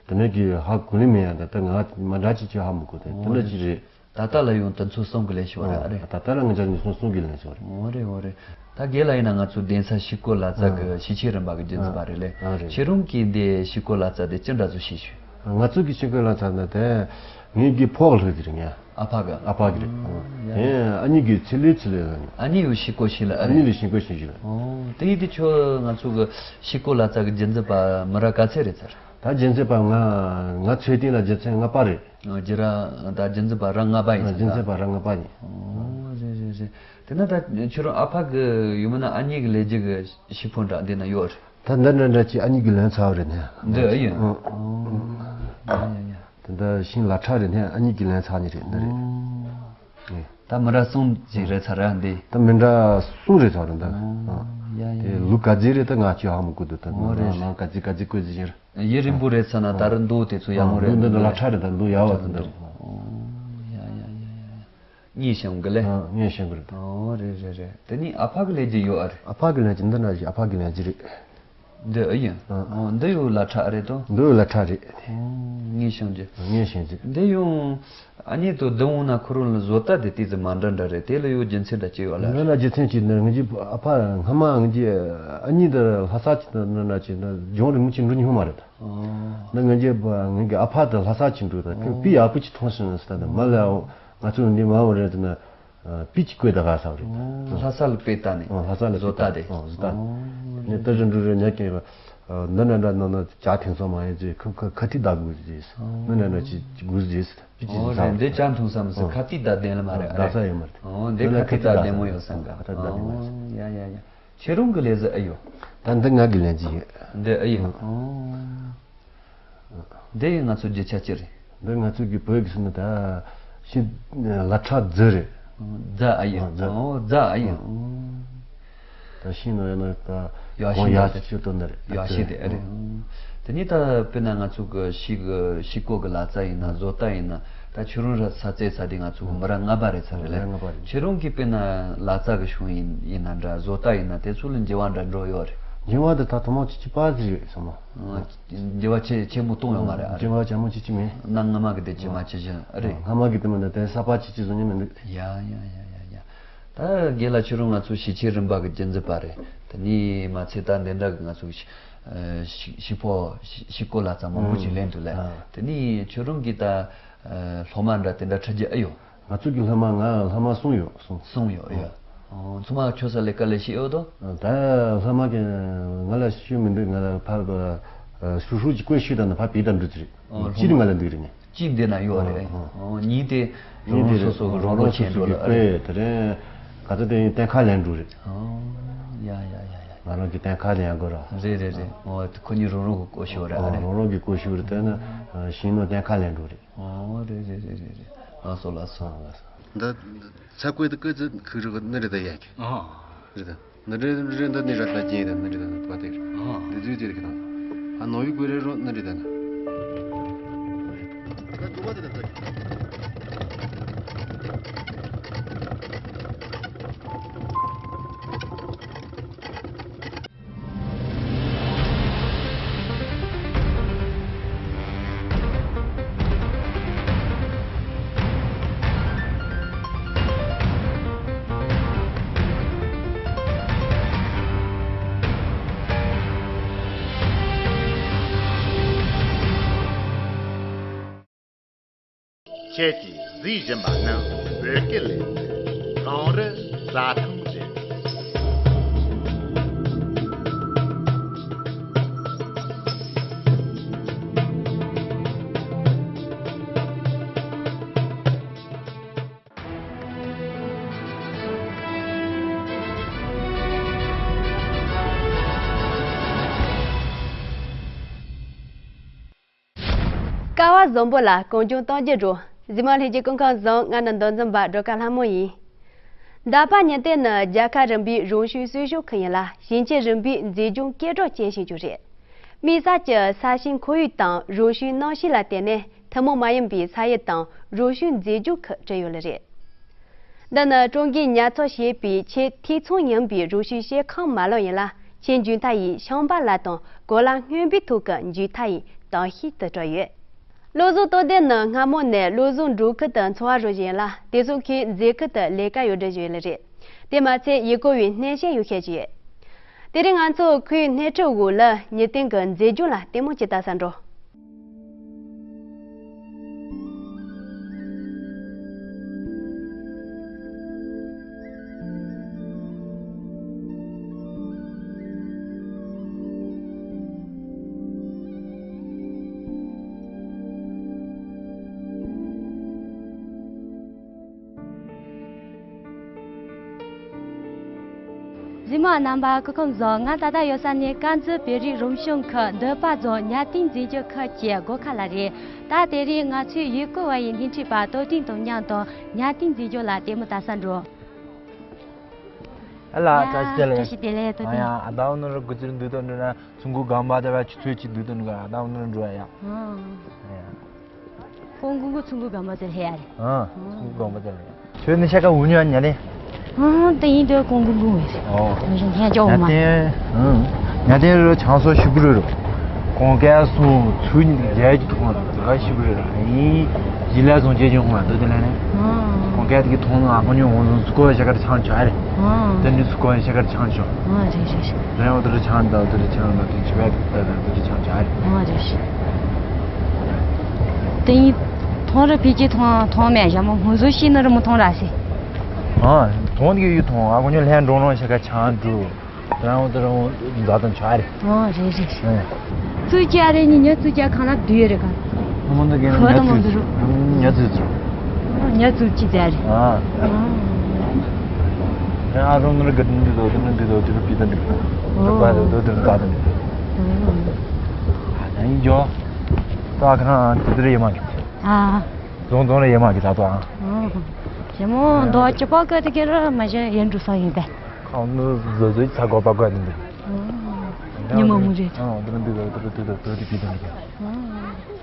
དེ་ནས་ཀྱི་ཧ་གོ་ལེ་མེད་ཡ། ད་ད་ང་མ་འདྲ་ཅིག་ཅིག་ཧ་མི་གོ། དེ་དེ་འདྲ་ཅིག་རེད། ད་ལྟ་ལ་ཡང་དུས་ཚོད་གསུམ་གྱི་ལས་ཤོར་རེད། ཨ་རེད། ད་ལྟ་ལ་ང་ཅག་ཉིས་སྟོང་གསུམ་གྱི་ལས་ཤོར་རེད། འོ་རེད། འོ་རེད། ད་རྒན་ལགས་ཡིན་ན་ང་ཚོ་གདན་ས་ཤིང་བརྐོས་ལག་རྩལ་གྱི་ཨ་ཤེས་བྱའི་རིམ་པ་གི་རྒྱུན་འཛིན་པ་རེད་ལེ། ཨ་རེད། ཁྱེད་རང་གིས་འདི་ཤིང་བརྐོས་ལག་རྩལ་དེ་ཅི་འདྲ་བཟོ་ཤེས་ཤོད། ང་ཚོ་གི་ཤིང་བརྐོས་ལག་རྩལ་ནི་དེ་ངའི་གི་ཕོག་ལྷོད་ཀྱི་རེད། ངས་ཨ་ཕ་གི། ཨ་ཕ་གི་རེད། ཨོ་ཡ། དེ་ཨ་ནི་གི་ཚེ་ལས་ཚེ་ལས་ལ་ནི། ཨ་ནི་ཡོད་ཤིང་བརྐོས་ཤིང་ལ། ཨ་ཨ་རེད། ནི་ལས་ཤིང་བརྐོས་ཤིང་ཞིག་ལ། ཨོ་དེ་ཡིན་དུས་ཁྱོད་ང་ཚོ་གི་ཤིང་བརྐོས་ལག་རྩལ་གི་རྒྱུན་འཛིན་པ་མི་རབས་ག་ཚད་རེད་ཚར། ད་རྒྱུན་འཛིན་པ་ང་ང་ཚོའི་སྟེང་ལ་རྒྱུན་འཛིན་ལྔ་པ་རེད། ཨོ་རྒྱུན་ར་ད་རྒྱུན་འཛིན་པ་རབས་ལྔ་པ་ཡིན་ཟེར་ད། རྒྱུན་འཛིན་པ་རབས་ལྔ་པ་ཡིན། ཨོ་རེད་རེད་རེད། དེ་ན་ད་ཁྱོད་རང་ཨ་ཕ་གི་ཡུལ་མིན་ན་ཨ་མྱེས་གི་ལས་རྒྱུ་གི་ཤིང་ཕོ་འདྲ་འདི་ན་ཡོད་རེད། ད་འདི་འདྲ་འདྲ་ཅིག་ཨ་མྱེས་གི་ལེན་ཚར་བ་རེད་ནས། འདི་ཨེ་ཡིན། ཨོ། ཨོ་ཡ་ཡ་ཡ། དེ་འདྲ་ཤིང་ལག་ཁྲ་རེད་ནས་ཨ་མྱེས་གི་ལེན་ཚར་ནི་རེད་འདི་རེད། ཨོ། ཨེ། ད་མི་འདྲ་གསུམ་ཅིག་རེད་ཚར་ར་འདི། ད་མི་འདྲ་གསུམ་རེད་ཚར་ར་འདི། ཨོ་ཡ་ཡ་དེ་ཡ། ལུག་ག་ཚོད་རེད་ད་ང་ཅི་ཧ་མི་གོ་འདུག་ད་ཨོ་རེད། ནང་ག་ཚོད་ག་ཚོད་བརྐོས་ཟིན་རེད། ཡུན་རིང་པོ་རེད་ཟེར་ན་ད་རུང་མདོག་དེ་ཚོ་ཡག་མོ་རེད། འདི་འདི་ལག་ཁྲ་རེད་ད་མདོག་ཡག་བ་དེ་འདྲ། ཨོ་ཡ་ཡ་ཡ་ཡ། གཉིས་བྱུང་གི་ལེ། ཨ་གཉིས་བྱུང་གི་རེད། ཨོ་རེད་རེད་རེད། དེ་ནི་ཨ་ཕ་གི་ལས་ཀྱི་ཡོད་ཨ་རེད། ཨ་ཕ་གི་ལས་ཀྱི་འདི་འདྲ་ཞིག་ཨ་ཕ་གི་ལས་ཀྱི་རེད། འདི་ཨེ་ཡིན། ཨ། ཨོ་འདི་ཡོད་ལག་ཁྲ་ཨ་རེད་དོ། འདི་ཡོད་ལག་ཁྲ་རེད། ཨོ་གཉིས་བྱུང་གི། གཉིས་བྱུང་གི། འདི་ཡོང་། ཨ་ནི་དོ་བདུན་འོང་ན་ཁོ་རང་ལ་བཟོ་ལྟ་དེ་ཏིག་ཙམ་མ་འདྲ་འདྲ་རེད། དེ་ལ་ཡོད་རྒྱུ་མཚན་འདྲ་ཅིག་ཡོད་ལ། འདི་ལ་རྒྱུ་མཚན་ཅིག་ནི་ངེད་ཀྱི་ཨ་ཕ་སྔ་མ་ངེད་ཀྱི་ཨ་ནི་འདི་ལྷ་ས་ཅིག་ནི་ན་ཅིག་ནི་ལྗོངས་རིང་མོ་ཅིག་འགྲོ་མྱོང་མ་རེད། ཨོ། ནི་ངེད་ཀྱི་ངེད་ཀྱི་ཨ་ཕ་དང་ལྷ་ས་ཅིག་འགྲོ་ད་ཁོས་ཨོ་དཔེ་ཡག་པོ་ཅིག་མཐོང་སོང་ཟེར་ད་ནི་མ་ལ་ང་ཚོ་འདི་མ་འོ་རེད་ན་དཔེ་ཅིག་བཀོད་ད་ག་ས་རེད། ཨོ་ལྷ་ས་ལ་དཔེ་ལྟ་ནས། ཨོ་ལྷ་ས་ལ་བཟོ་ལྟ་དེ། ཨོ་བཟོ་ལྟ། ཨོ་ནི་ད་རིན་འགྲོ་རེད་ཉག་གི་འདི་འདྲ་འདྲ་ནང་ན་ཇ་ཐེངས་སོང་མ་ཡིན་ཅེས་ཁ་ཁ་ཁ་ཐིག་བརྡ་དགོས་ཅེས་ཨོ་འདི་འདྲ་འདྲ་ཅིག་དགོས་ཅེས་དཔེ་ཅིག་ཨོ་ཟ་རེད། འདི་ཇ་འཐུང་བསམ་སོང་ཁ་ཐིག་བརྡ་བདེན་ལ་མ་རེད། ཨ་རེད། བདག་ས་ཡོད་མ་རེད། ཨོ་འདི་ཁ་ཐིག་བརྡ་བདེན་མོ་ཡོད་སང་ག་ཁ་ཐིག་བརྡ་བདེན་མོ་ཡོད། ཨོ་ཡ་ཡ་ཡ། ཁྱེད་རང་གི་ལས་ཟི་ཨེ་ཡོད། ད་འདི་ང་གི་ལས་ཟི་ཡོད། འདི་ཨེ་ཡོད། ཨོ། འདི་ཡིན་ང་ཚོ་རྒྱུ་ཆ་ཅི་རེད། འདི་ང་ཚོ་གི་བོད་ཀྱི་སོང་ནི་ད་ཤིང་ལ་ཁྲ་རྫི་རེད། རྫ་ཨེ་ཡོད། ཨོ་རྫ། ཨོ་རྫ་ཨེ་ཡོད། ཨོ། ད་ཤིང་ནང་ཡང་ན་ད་ཡ་གོང་ཤིང་ཡ་ད་ཤིང་ཤིང་དོ་ནི་རེད། ཡ་ཤིང་དེ་ཨེ་རེད། ཨོ། དེ་ནི་ད་དཔེར་ན་ང་ཚོ་གི་ཤིང་གི་ཤིང་བརྐོས་གི་ལག་རྩལ་ཡིན་ན་བཟོ་ལྟ་ཡིན་ན་ད་ཁྱོད་རང་ར་ས་རྩེ་ས་དེ་ང་ཚོ་གི་མི་རབས་ལྔ་པ་རེད་ས་རེད་ལེ། ལྔ་པ་རེད། ཁྱེད་རང་གིས་དཔེར་ན་ལག་རྩལ་གི་ཤུང་ཡིན་ཡིན་ན་འདྲ་བཟོ་ལྟ་ཡིན་ན་དེ་ཚོ་ལ་འགྱུར་བ་འདྲ་འགྲོ་ཡོད་རེད། འགྱུར་བ་དེ་ད་ཐོག་མ་ཆུ་ཆུ་པ་ཟིག་རེད་སོང་མ། འགྱུར་བ་ཆེ་ཆེན་མོ་གཏོང་ཡོད་མ་རེད། ཨ་རེད། འགྱུར་བ་ཆེན་མོ་ཆེ་ཆེ་མེད། གནའ་སྔ་མ་གི་དེ་ཇི་མ་ཇི་བཞིན་ཨ་རེད། སྔ་མ་གི་དེ་མིན་ན་དེ་གསར་པ་ཆེ་ཆེ་བཟོ་ཉན་མི་འདུག་ཡ་ཡ་ཡ་ཡ་ཡ། ད་རྒན་ལགས་ཁྱོད་རང་ང་ཚོ་ཤེས་བྱའི་རིམ་པ་གི་རྒྱུན་འཛིན་པ་རེད། དེ་ནས་མ་ཚད་ད་འདི་འདྲ་གི་ང་ཚོ་ཤི་ཤི་ཤིང་ཕོ་ཤིང་ཤིང་བརྐོས་ལག་རྩལ་མང་པོ་ཞིག་ལེན་འདུག་ལེ། ཨ། དེ་ནས་ཁྱོད་རང་གིས་ད་སློབ་མ་འདྲ་དེ་འདྲ་ཁྲིད་རྒྱུ་ཨེ་ཡོད། ང་ཚོ་གི་སློབ་མ་ང་སློབ་མ་གསུམ་ཡོད་གསུམ། གསུམ་ཡོད་ཡ། ཨོ། ཚང་མ་ཁྱོད་ས་ལས་ཀ་ལས་ཤེས་ཡོད་དོ། ད་སློབ་མ་གི་ང་ལ་ཤེས་མི་འདུག་ང་ལ་ཕར་ཤུ་ཤུ་གཅིག་བཀོད་ཤེས་དང་ཕར་བེད་དང་འགྲོ་གི་རེད། ཨོ། གཅིག་ནི་ང་ལ་འདུག་རེད་ནི། གཅིག་འདི་ན་ཡོད་རེད། ཨོ། ཨོ་གཉིས་དེ་རང་རང་སོ་སོ་གི་རོགས་རོགས་བྱས་འགྲོ་ལ་རེད། དེ་རིང་ག་ཚོད་དེ་གཏན་འཁེལ་ལེན་འགྲོ་རེད། ཨོ། ཡ་ཡ་ཡ་ཡ། ང་རང་གི་གཏན་འཁེལ་ལེན་དགོས་ར། རེད་རེད་རེད། ཨོ་ཁོ་གཉིས་རང་རང་གི་བཀོད་ཤོག་རེད། ཨ་རེད། རང་རང་གི་བཀོད་ཤོག་རེད། དེ་ནི་ཤིང་ནོར་གཏན་འཁེལ་ལེན་འགྲོ་རེད། ཨོ་རེད་རེད་རེད་རེད་རེད། ལགས་སོ་ལགས་སོ། ཨ་ལགས་སོ། འདི་ཚ་བཀོད་དུ་བཀོད་ཚུལ་ཁུག་རུ་ནི་རེད་ད་ཡ་གི། ཨ། རེད་ད། ནི་རེད་རེད་འདི་ནི་རེད་ད་རྒྱན་རེད་ནི་རེད་ད་བ་དེ་རེད། ཨ། འདི་ཚུལ་ཅི་རེད་གི་དང་། ཨ་ནོ་ཡུ་བཀོད་རེད་རོ་ནི་རེད་ད་ན། ད་ཐུག་པ་དེ་ད་ད་གི། ཁྱེད་ཀྱིས་གཟིགས་བཞིན་པ་ནི་བོད་སྐད་ལས་རང་རི་རྩྭ་ཐང་རེད། ཀ་བ་བཟང་པོ་ལ་གངས་ལྗོངས་གཏམ་རྒྱུད་འགྲོ། གཟིགས་མོ་ལྷན་རྒྱས་སྐུ་ཁམས་བཟང་། ང་ནི་མདོ་འཛིན་པ་སྒྲོལ་དཀར་ལྷ་མོ་ཡིན། འདབ་པ་ཉི་སྟེང་ནི་རྒྱལ་ཁབ་རིམ་པའི་རང་བྱུང་སྲུང་སྐྱོབ་ཁུལ་ཡིན་ལ། ཞིང་ཆེན་རིམ་པའི་མཛེས་ལྗོངས་སྐད་གྲགས་ཅན་ཞིག་ཀྱང་རེད། དམིགས་བསལ་གྱི་ས་ཞིང་ཁོར་ཡུག་དང་རང་བྱུང་གནམ་གཤིས་ལ་བརྟེན་ནས་ཐུན་མོང་མ་ཡིན་པའི་ས་ཡུལ་དང་རང་བྱུང་མཛེས་ལྗོངས་ཁུལ་བྲིས་ཡོད་ལེ་རེད། འདི་ནི་ཀྲུང་གོས་ཉར་ཚགས་བྱས་པའི་ཆེས་འཐུས་ཚང་ཡིན་པའི་རུ་ཤུལ་སྐྱེ་ཁམས་མ་ལག་ཡིན་ལ། ཆེས་མཇུག་མཐའ་ཡི་ཤིང་པ་ལ་དང་གོ་ལ་སྔོན་པོའི་ཐོག་གི་མཇུག་མཐའ་ཡི་དྭངས་ཤེལ་དུ་གྲུབ་ཡོད། བློ་བཟང་དོན་ལྡན་ནི་སྔ་མོ་ནས་བློ་བཟང་འབྲོག་ཁུལ་དུ་འཚོ་བ་རོལ་བཞིན་ཡོད་ལ། དེ་སོགས་ཁོས་མཛེས་ཁུལ་དུ་ལས་ཀ་ཡོད་འབྲེལ་བཞིན་ཡོད་ལེ་རེད། དེ་མ་ཚད་ཡུལ་སྐོར་བའི་སྣེ་ཤན་ཡོད་ཤས་ཅིག་ཡོད། དེ་རིང་ང་ཚོ་ཁོའི་སྣེ་ཁྲིད་འོག་ལ་ཉི་སྟེང་གི་མཛེས་ལྗོངས་ལ་ལྟད་མོ་ཅིག་ལྟ་ས་འགྲོ། གཟིགས་མོ་རྣམ་པ་སྐུ་ཁམས་བཟང་། ང་ད་ལྟ་ཡོད་ས་ནི་དཀར་མཛེས་བོད་རིགས་རང་སྐྱོང་ཁུལ་འདོད་པ་རྫོང་ཉ་སྟེང་མཛེས་ལྗོངས་ཁུལ་གྱི་སྒོ་ཁ་ལ་རེད། ད་དེ་རིང་ང་ཚོའི་ཡུལ་སྐོར་བ་ཡི་སྣེ་ཁྲིད་པ་ཏོ་ཏིང་དང་མཉམ་དུ་ཉ་སྟེང་མཛེས་ལྗོངས་ལ་ལྟད་མོ་ལྟ་ས་འགྲོ། ཨ་ལ། ཡ། བཀྲ་ཤིས་བདེ་ལེགས། བཀྲ་ཤིས་བདེ་ལེགས་ཏོ་ཨ་ཏིང་། ཡ། ཨ་ད་འོ་ནོར་གུ་ཙིར་འདུག་ཏོ་འགྲོ་ན་ཚོང་ཁུག་སྒང་པ་དེ་བ་ཆུ་ཚོད་ཅིག་འདུག་ཏོ་འགྲོ། ཨ་ད་འོ་ནོར་འགྲོ་ཡ། ཨ། ཡ། ཀོང་ཀུང་ཀུ་ཚོང་ཁུག་སྒང་པ་དེ་ལ་ཡ་རེད། ཨ། ཚོང་ཁུག་སྒང་པ་དེ་ལ་ཡ། ཁྱོད་ནི་ཤ་ཁ་འུ་ཉོ་ཉ་ལེ། ཨ་དེ་ཡིན་དུས་ཀོང་ཀུང་ཀུང་བས། ཨོ། ཉ་ཅོག་མ། ཉ་སྟེང་། ཨང་། ཉ་སྟེང་རུ་ཆང་སོ་ཞིབ་རུ་རུ། གོང་ཀའི་སོང་ཚུ་ཉི་རྒྱལ་གྱི་ཐོང་ལ་ཟ་ཁ་ཞིབ་རུ་རུ་ཡིན། ཡིན་ལ་སོང་ཅེ་ཅུང་ལ་འདུག་དེ་ལ་ནི། ཨང་། གོང་ཀའི་དེ་གི་ཐོང་ལ་ཨ་ཁོ་ཉོ་འོང་སོང་ཚུ་ཀོ་ཤ་ཁར་ཆང་ཆ་རེད། ཨང་། དེ་ནི་ཚུ་ཀོ་ཤ་ཁར་ཆང་ཆོ། ཨང་། རེད་རེད་རེད། རེད་འོ་དེ་རུ་ཆང་ད་དེ་རུ་ཆང་ད་དེ་ཆི་བས་ད་ད་དེ་རུ་ཆང་ཆ་རེད། ཨང་། རེད་རེད། དེ་ཡིན། ཐོང་ར་ཕི་ཅི་ཐོང་ཐོང་མེད་ཞྭ་མོ་ཧུ་ཟོ་ཤི་ན་ར་མོ་ཐོང་ར་སི། ཨ། ཐོང་གི་ཡུ་ཐོང་ཨ་ཁོ་ཉོ་ལྷན་འགྲོ་རོང་ཤ་ཁ་ཆང་འགྲོ། རང་དེ་རང་མཛའ་དང་ཆ་རེད། ཨོ་རེད་རེད། ཨེ། ཙུ་ཅི་ཨ་རེ་ཉི་ཉོ་ཙུ་ཅི་ཁང་ལ་བསྡུས་ཡོད་རེད་ག། ཨ་མོ་འདི་གན་ཁོ་ཉ་དང་མོ་ཙུ་འདི་རུ། ཉ་ཙུ་ཙུ། ཉ་ཙུ་ཅི་ཙ་རེད། ཨ། ཨ་རོང་ནི་ག་འདི་དོ་འདི་འདི་དོ་འདི་རུ་པི་ད་འདི། ཨོ། ད་པ་དོ་འདི་རུ་ད་འདི། ཨ་ན་ཡིན་ཇོ། ད་ཁང་དེ་དེ་རུ་ཡོད་མ་གི། ཨ། རྫོང་རྫོང་རེ་ཡོད་མ་གི་ད་དོ་ཨ། ཨོ། ཞྭ་མོ་འདོ་ཅི་པ་ཀ་དེ་གེ་ར་མ་ཞེ་ཡན་འགྲོ་ས་ཡིན་པས། ཁང་ནི་བཟོ་བཟོའི་ཚ་གོ་པ་གོ་ནི་འདུག་ཉི་མ་མོ་རེད། ཨ་འདི་རུ་འདི་རུ་འདི་རུ་འདི་རུ་འདི་རུ་འདི་རུ།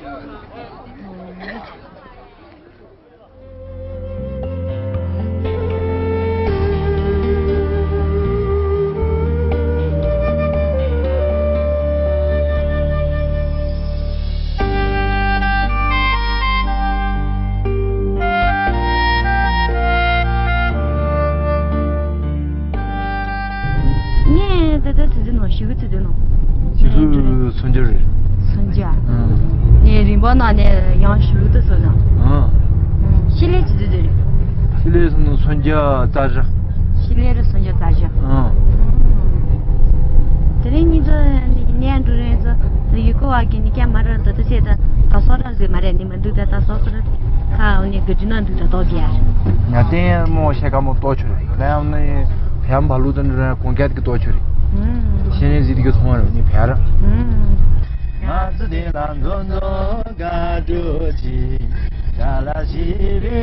ངས་ད་ལྟ་ཚོད་ཚོད་ནང་ཞི་གུ་ཚོད་ཚོད་ནང་། ཞི་གུ་སུམ་བརྒྱ་རེད། སུམ་བརྒྱ། ཨང་། ངས་རིན་པ་ནང་ནས་ཡང་ཞི་གུ་ད་སོ་ནང་། ཨང་། ཤི་ལེ་ཚོད་ཚོད་རེད། ཤི་ལེ་སོང་ནང་སུམ་བརྒྱ་རྩ་བཞི། ཤི་ལེ་རུ་སུམ་བརྒྱ་རྩ་བཞི། ཨང་། དེ་རིང་ཉིན་ཚོ་ནས་འགྲོ་རན་ཚོ་ཡུལ་སྐོར་བ་གི་ནི་ཀྱང་མ་ར་ད་ད་ཚེ་ད་ད་སོ་ར་ཟེ་མ་རེད་ནི་མ་འདུག་ད་ད་སོ་སོ་ར་ཁ་འོ་ནི་ག་དུས་ན་འདུག་ད་ཏོག་གི་ཡ། ང་ཏན་མོ་ཤེ་ཀ་མོ་ཏོ་ཆུ་རེད། ད་ཡང་ནི་ཕྱམ་བ་ལུ་དུ་ནི་ར་གོང་རྒྱ་གི་ཏོ་ཆུ་རེད། ཤེ་ནེ་ཟི་དི་གི་ཚོང་ར་ནི་ཕེ་ར། ང་ཚོ་དེ་ལ་མཛོ་མཛོ་དགའ་སྤྲོ་ཆེ། ད་ལ་ཞི་བའི་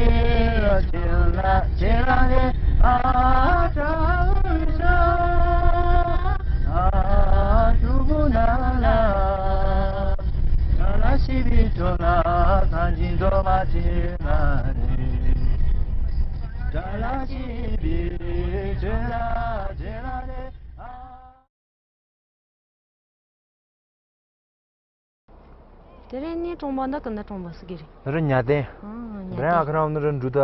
རོ་ཆེ་ལ་ཆེ་ལ་རེ་ཨ་ཏྲ་ཨུ་ཏྲ་ཨ་ཏུ་བུ་ན་ལ། ད་ལ་ཞི་བའི་ཏྲོ་ལ་སང་ཅིན་ཏོ་མ་ཆེ་ལ་རེ། ད་ལ་ཞི་བའི་ཆེ་ལ་ཆེ་ལ་རེ་ཨ། དེ་རིང་ནི་གྲོང་པ་འདི་ཀུན་ད་གྲོང་པ་སུ་གི་རེད། དེ་རིང་ཉ་སྟེང་། ཨང་། ཉ་དེ་རིང་ཨ་སྟེང་ཁ་རང་ནི་རིན་འབྲུ་ད་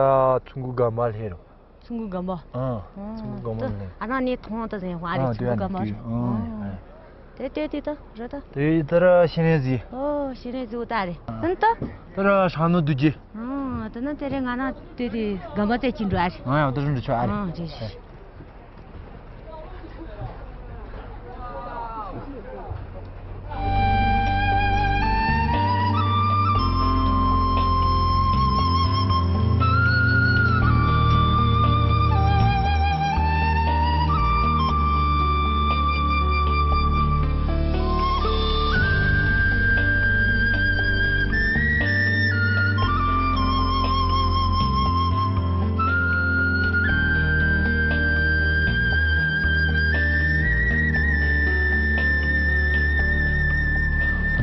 ཚོང་ཁུག་སྒམ་པ་ལྷེ་རུ། ཚོང་ཁུག་སྒམ་པ། ཨང་། ཨང་། ཚོང་ཁུག་སྒམ་པ་ལྷེ། ཨ་རང་ནི་ཐོང་ད་ཟེན་ཧ་རེ། ཨང་། ཚོང་ཁུག་སྒམ་པ་རེད། ཨང་། ཨང་། དེ་དེ་དེ་ད་རེད་ད། དེ་ད་ར་ཤེ་ནེ་ཟི། ཨོ་ཤེ་ནེ་ཟི་འུ་ད་རེད། ཨང་། ད་ད་ར་ཤ་ནུ་དུ་ཇི། ཨང་། ད་ན་དེ་རེད་ང་ན་དེ་དེ་སྒམ་པ་དེ་ཅི་འགྲོ་ཨ་རེད། ཨང་། ཡང་ད་རུ་འགྲོ་ཆོག་ཨ་རེད། ཨང་། རེད་རེད།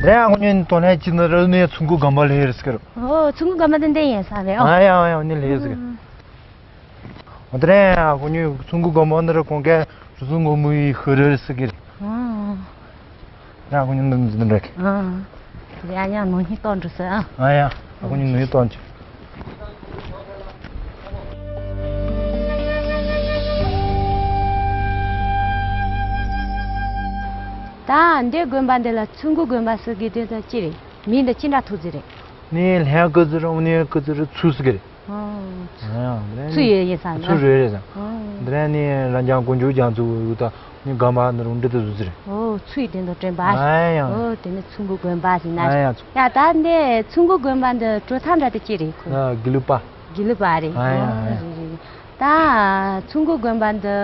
དེ་ཡང་ཁོ་ཉིད་དོ་ནས་ཅི་ན་ར་ནས་ཚོང་ཁུག་སྒམ་པ་ལྷེ་རེད་ཟེར། ཨོ་ཚོང་ཁུག་སྒམ་པ་དེ་འདྲ་ཡིན་ས་རེད། ཨ་ཡ་ཨ་ཡ་ནི་ལྷེ་ཟེར། དེ་རིང་ཨ་ཁོ་གཉིས་ཚོང་འགུགས་དགོན་པ་འདི་རུ་གོང་ཁེ་རུ་སུ་འགོ་མོ་ཡི་ཤི་རེ་ཟེར་གི་རེད། ཨང་། ཡ་ཁོ་གཉིས་འདི་འདི་འདྲ་གི། ཨང་། དེ་ཡ་ཡང་ནང་བཞིན་གཏོང་འགྲོ་ཟེར་ཨང་། ཨ་ཡ། ཨ་ཁོ་གཉིས་ནང་བཞིན་གཏོང་ཆོག། ད་འདི་དགོན་པ་འདི་ལ་ཚོང་འགུགས་དགོན་པ་ཟེར་གི་དེ་ད་ཅི་རེད། མིང་འདི་ཅི་འདྲ་ཐོགས་ཀྱི་རེད། ནི་ལྷན་སྐུ་ཟེར་རུང་ནི་སྐུ་ཟེར་ཚུལ་ཟེར་གི་རེད། ཨོ། ཨ་ཡང་། ཚུལ་ཡོད་ཡིན་ས་ཚུལ་རེད་རེད་ས། ཨོ། འདི་ར་ནི་རང་རྒྱལ་དཀོན་མཆོག་རྒྱ་མཚོ་ཡོད་ད་ནི་དགོན་པ་འདི་རུ་འདི་དུ་བཟོ་ཟེར། ཨོ། ཚུལ་དེ་འདྲ་དྲན་པ། ཨ་ཡང་། ཨོ། དེ་ནི་ཚོང་འགུགས་དགོན་པ་ཟེར་ན། ཨ་ཡང་། ཡ་ད་འདི་ཚོང་འགུགས་དགོན་པ་འདི་གྲུབ་མཐའ་འདྲ་དེ་ཅི་རེད་ཁོ། ཨ་དགེ་ལུགས་པ། དགེ་ལུགས་པ་རེད། ཨ་ཡང་། ཨོ། ཨ་ཡང་། རེད་རེད་རེད། ད་ཚོང་འགུགས་དགོན་པ་འདི་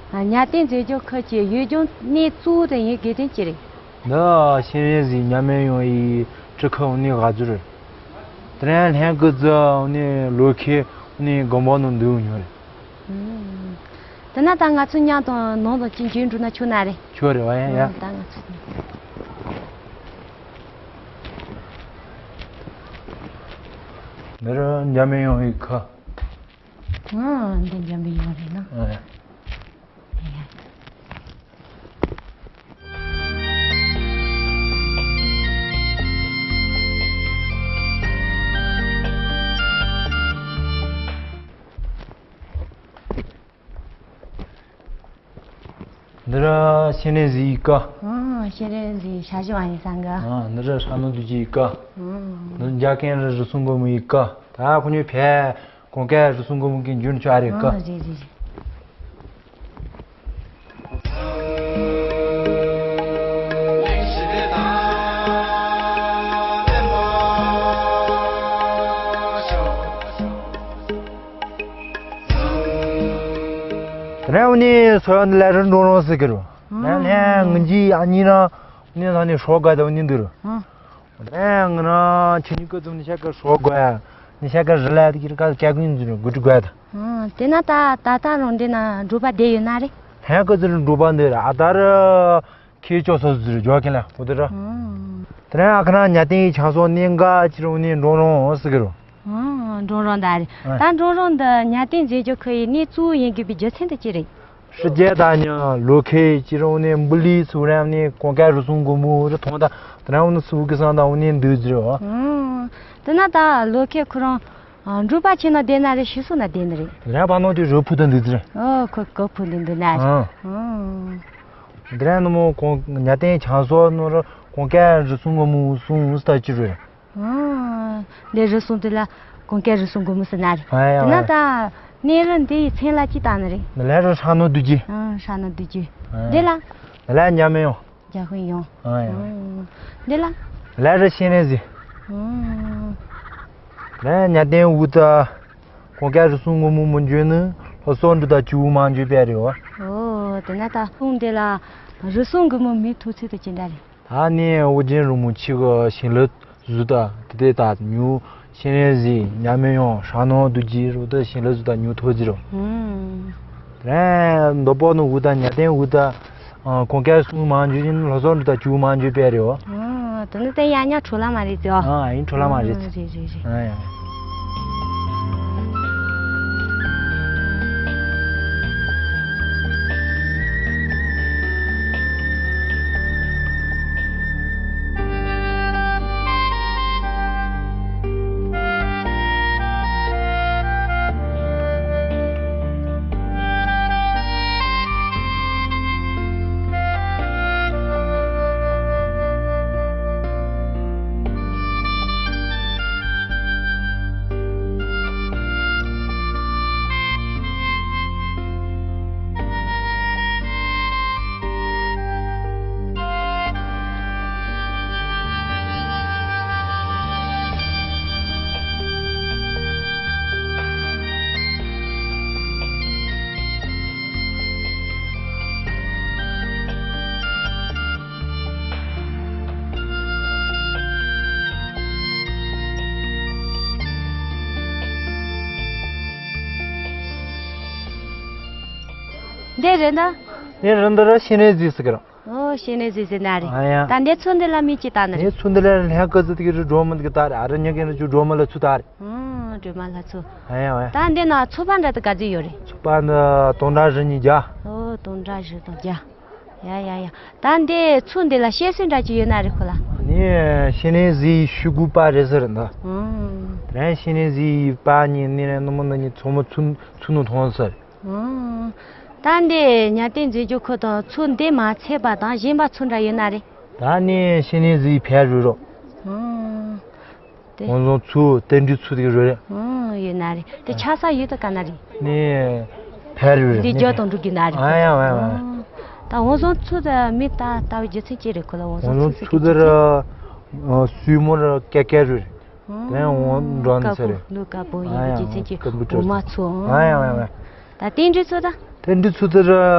གཉའ་བསྟན་མཛེས་ལྗོངས་ཁུལ་གྱི་ཡུལ་ལྗོངས་གནས་གཙོ་བོ་དེ་ཡིན་དགོས་དོན་ཅི་རེད། འདི་ཤེས་རིག་འཛིན་མཉམ་མེད་ཡོང་ཡི་ཁྲི་ཁ་འོ་ནི་ག་ཚོད་རེད། དེ་རིང་ལྷན་སྐུ་ཚོ་འོ་ནི་ལོ་ཁའི་འོ་ནི་དགོན་པ་ནང་འདུག་ཉོ་རེད། ཨུམ། དེ་ན་ད་ང་ཚོ་མཉམ་དུ་ནང་དུ་ཅིག་འཇུས་འགྲོ་ན་ཆོག་ན་རེད། ཆོག་རེད་བ་ཡ་ཡ། ཨུམ། ད་ང་ཚོ། འདི་རུ་མཉམ་མེད་ཡོང་ཡི་ཁ། ཨ། འདི་འཇམ་པའི་ཡོང་རེད་ན། ཨ། འདི་ར་ཤེས་རིག་འཛིན་ཡི་ཀ། ཨ། ཤེས་རིག་འཛིན་ཞ་ཞི་བ་ཡིན་ས་འགའ། ཨ། འདི་ར་ཧྲ་ནོ་རྡོ་རྗེ་ཡི་ཀ། ཨ། འདི་རྒྱ་གན་ར་རུ་སུང་གོ་མོ་ཡི་ཀ། ད་ཁོ་གཉིས་ཕེ། གོང་ཀ་རུ་སུང་གོ་མོ་གི་འཇུན་ཆ་རེ་ཀ། ཨ། རེད་རེད་རེད། དེ་ནས་འུ་ནི་སོ་ཡོན་ལ་རི་འགྲོ་རོགས་ཟེར་གི་རུ། ཨ། ནས་ལྷན་ངུ་འཇི་ཨ་ཉི་རང་འུ་ནི་ལ་ནི་ཧྲོ་ག་དང་འུ་ནི་འདུག་རུ། ཨ། ཨེ། ང་རང་ཁྱེད་གཉིས་ཀ་ཙམ་ནི་ཤ་ཀ་ཧྲོ་དགོས་ཡ། ནི་ཤ་ཀ་རི་ལ་དེ་ཀྱི་རི་ཀ་ཀྱ་ཀུན་འཛིན་རུ་དགུ་ཀྲི་དགོས་ད། ཨང་། དེ་ན་ད་ད་ད་རང་འདི་ན་འགྲོ་པ་བསྡད་ཡོད་ན་རེད། ཧན་ཀ་ཙི་རི་འགྲོ་པ་འདི་ར་ཨ་ད་ར་ཁྱེད་ཅོ་སོ་ཟིར་འཇོག་གིན་ལ་འོ་དེ་ར། ཨང་། དེ་ན་ཨ་ཁ་ན་ཉ་ཏིང་ཡི་ཆང་སོ་ནི་འགའ་ཅི་རུང་ནི་འགྲོ་རོང་ཟེར་གི་རུ། ཨང་། འགྲོ་རོང་ད་རེད། ཨ། ད་འགྲོ་རོང་འདི་ཉ་ཏིང་མཛེས་ལྗོངས་ཁུལ་ཡི་གནས་གཙོ་བོ་ཡིན་དགོས་པའི་རྒྱུ་མཚན་དེ་ཅི་རེད། ཧྲི་རྒྱལ་དང་ཉ་ལོ་ཁེ་ཅི་རུང་ནི་འབུ་ལི་ཚུ་རང་ནི་གོང་ཀ་རུ་སུང་གོ་མུ་རི་ཐོང་ད་དེ་རང་ནི་སུ་གི་སང་ད་འོ་ནི་འདུས་ཟེར་བ། ཨང་། དེ་ན་ད་ལོ་ཁེ་ཁོ་རང་འགྲུལ་པ་ཆེ་ན་བསྡད་ན་རེ་ཤི་སོ་ན་བསྡད་ནི་རེད། དེ་རང་པ་ནོ་དེ་རུ་ཕུ་ད་འདུས་ཟེར། ཨོ་ཁོ་གོ་ཕུ་འདི་འདུས་ན་རེད། ཨང་། ཨང་། དེ་རང་ནི་མོ་གོང་ཉ་ཏེན་ཆང་སོ་ནོ་ར་གོང་ཀ་རུ་སུང་གོ་མུ་སུང་སུ་ད་ཅི་རུ། ཨང་། འདི་རུ་སོང་དུས་ལ་གོང་ཀ་རུ་སོང་དགོས་མོ་ཟེར་ན་རེད། ཨ་ཡ། དེ་ན་ད་གནས་རི་འདི་ཡི་མཚན་ལ་ཅི་བཏགས་ནི་རེད། ལ་ལ་རུ་ཧྲ་ནོ་རྡོ་རྗེ། ཨང་། ཧྲ་ནོ་རྡོ་རྗེ། ཨ་ཡ། འདི་ལ། ལ་ལ་ཉ་མེ་ཡོང་། རྒྱ་ཧུན་ཡོང་། ཨ་ཡ། ཨང་། འདི་ལ། ལ་ལ་རུ་ཤེས་རིག་འཛིན། ཨང་། ལ་ལ་ཉ་ཏེན་འུ་ད། གོང་ཀ་རུ་སོང་ངོ་མོ་མོ་འཇོན་ནི་ལྷོ་སོ་འདྲུ་ད་ཅུ་མ་འཇོན་པས་རེད་བ། ཨོ། དེ་ན་ད་སོང་འདི་ལ་རུ་སོང་གི་མོ་མི་ཐུག་ཚད་དུ་ཅི་འདྲ་རེད། ད་ནི་ཨོ་རྒྱན་རུ་མོ་ཆི་གི་ཞིང་ལ་བཟོ་ད་དེ་དེ་ད་ཉུ་ཤེས་རིག་འཛིན་ཉ་མེ་ཡོང་ཧྲ་ནོ་རྡོ་རྗེ་རུ་ད་ཞིང་ལ་བཟོ་ད་ཉུ་ཐོ་ཟི་རོ། ཨུམ། དེ་རེད་མདོ་པོ་ནི་འུ་ད་ཉ་ཏེན་འུ་ད་གོང་ཀ་སུང་མ་འཇུ་ཡིན་ལྷོ་སོ་འདྲུ་ད་ཅུ་མ་འཇུ་པས་རེད་བ། ཨུམ། དེ་ནི་དེ་ཡ་ཉ་འཕྲོ་ལ་མ་རེད་ཟེར་བ། ཨ་ཡིན་འཕྲོ་ལ་མ་རེད་ཟེར། ཨུམ། རེད་རེད་རེད། ཨ་ཡ། འདི་རེད་ན། འདི་རེད་འདི་ར་ཤེས་རིག་འཛིན་ཟེར་གི་ར། ཨོ། ཤེས་ནས་ཟིག་ཟེར་ན་རེད། ཨ་ཡ། ད་འདི་ཚོ་འདི་ལ་མི་གཅིག་བཏང་ནི་རེད། ངས་ཚོ་འདི་ལ་ལྷན་སྐུ་ཚོ་དེ་གི་རུ་སྒྲོལ་མ་དེ་གི་བཏང་རེད། ཨ་ར་ཉག་གི་རུ་ཅུ་སྒྲོལ་མ་ལ་ཚོ་བཏང་རེད། ཨང་། སྒྲོལ་མ་ལ་ཚོ། ཨ་ཡ་ཨ་ཡ། ད་འདི་ན་ཚོ་པ་འདྲ་དེ་ག་ཚོད་ཡོད་རེད། ཚོ་པ་འདི་སྟོང་ཕྲག་བཞི་གཉིས་བརྒྱ། ཨོ། སྟོང་ཕྲག་བཞི་དང་བརྒྱ། ཡ་ཡ་ཡ། ད་འདི་ཚོ་འདི་ལ་བཤད་སྲོལ་འདྲ་ཅིག་ཡོད་ན་རེད་ཁོ་ལ། ནི་ཤེས་ནས་ཟིག་ཤུ་གུ་པ་རེད་ཟེར་འདི། ཨང་། དེ་རིང་ཤེས་ནས་ཟིག་པ་གཉིས་ནི་རེད། ནུ་མོ་འདི་གཉིས་ཚོ་མོ་ཚོ་ཚོ་ནུ་ཐོང་ཟེར། ཨང་། ད་འདི་ཉ་སྟེང་འཛིན་སྐྱོང་ཁུལ་དང་ཚོ་འདི་མ་ཚད་པ་དང་གཞན་པ་ཚོ་འདྲ་ཡོད་ན་རེད། ད་ནི་ཤེས་ནས་ཟིག་ཕལ་རུ་རོ། ཨང་། དེ། ཝང་ཟོང་ཚོ་རྟེན་འབྲེལ་ཚོ་དེ་གི་རུ་རེད། ཨང་། ཡོད་ན་རེད། དེ་ཆགས་ས་ཡོད་དུ་ག་ན་རེད། ནི་ཕལ་རུ་རེད། འདི་རྒྱ་དང་འགྲོ་གི་ན་རེད། ཨ་ཡ་ཨ་ཡ་ཨ་ཡ། ཨང་། ད་ཝང་ཟོང་ཚོ་དེ་མི་ད་ལྟ་བུ་རྒྱུ་མཚན་ཅི་རེད་ཁོ་ལ། ཝང་ཝང་ཟོང་ཚོ་ཚོ་ཚོ་དེ་གི་རྒྱུ་མཚན། ར་སུས་མོ་ར་ཀེ་ཀེ་རུ་རེད། དེ་ཡང་འོང་འགྲོ་ནི་ཚེ་རེད། ལུག་དཀར་པོ་ཡིན་པའི་རྒྱུ་མཚན་གྱིས་འོ་མ་ཚོ། ཨ་ཡ་ཨ་ཡ། ད་རྟེན་འབྲེལ་ཚོ་ད། རྟེན་འབྲེལ་ཚོ་དེ་ར་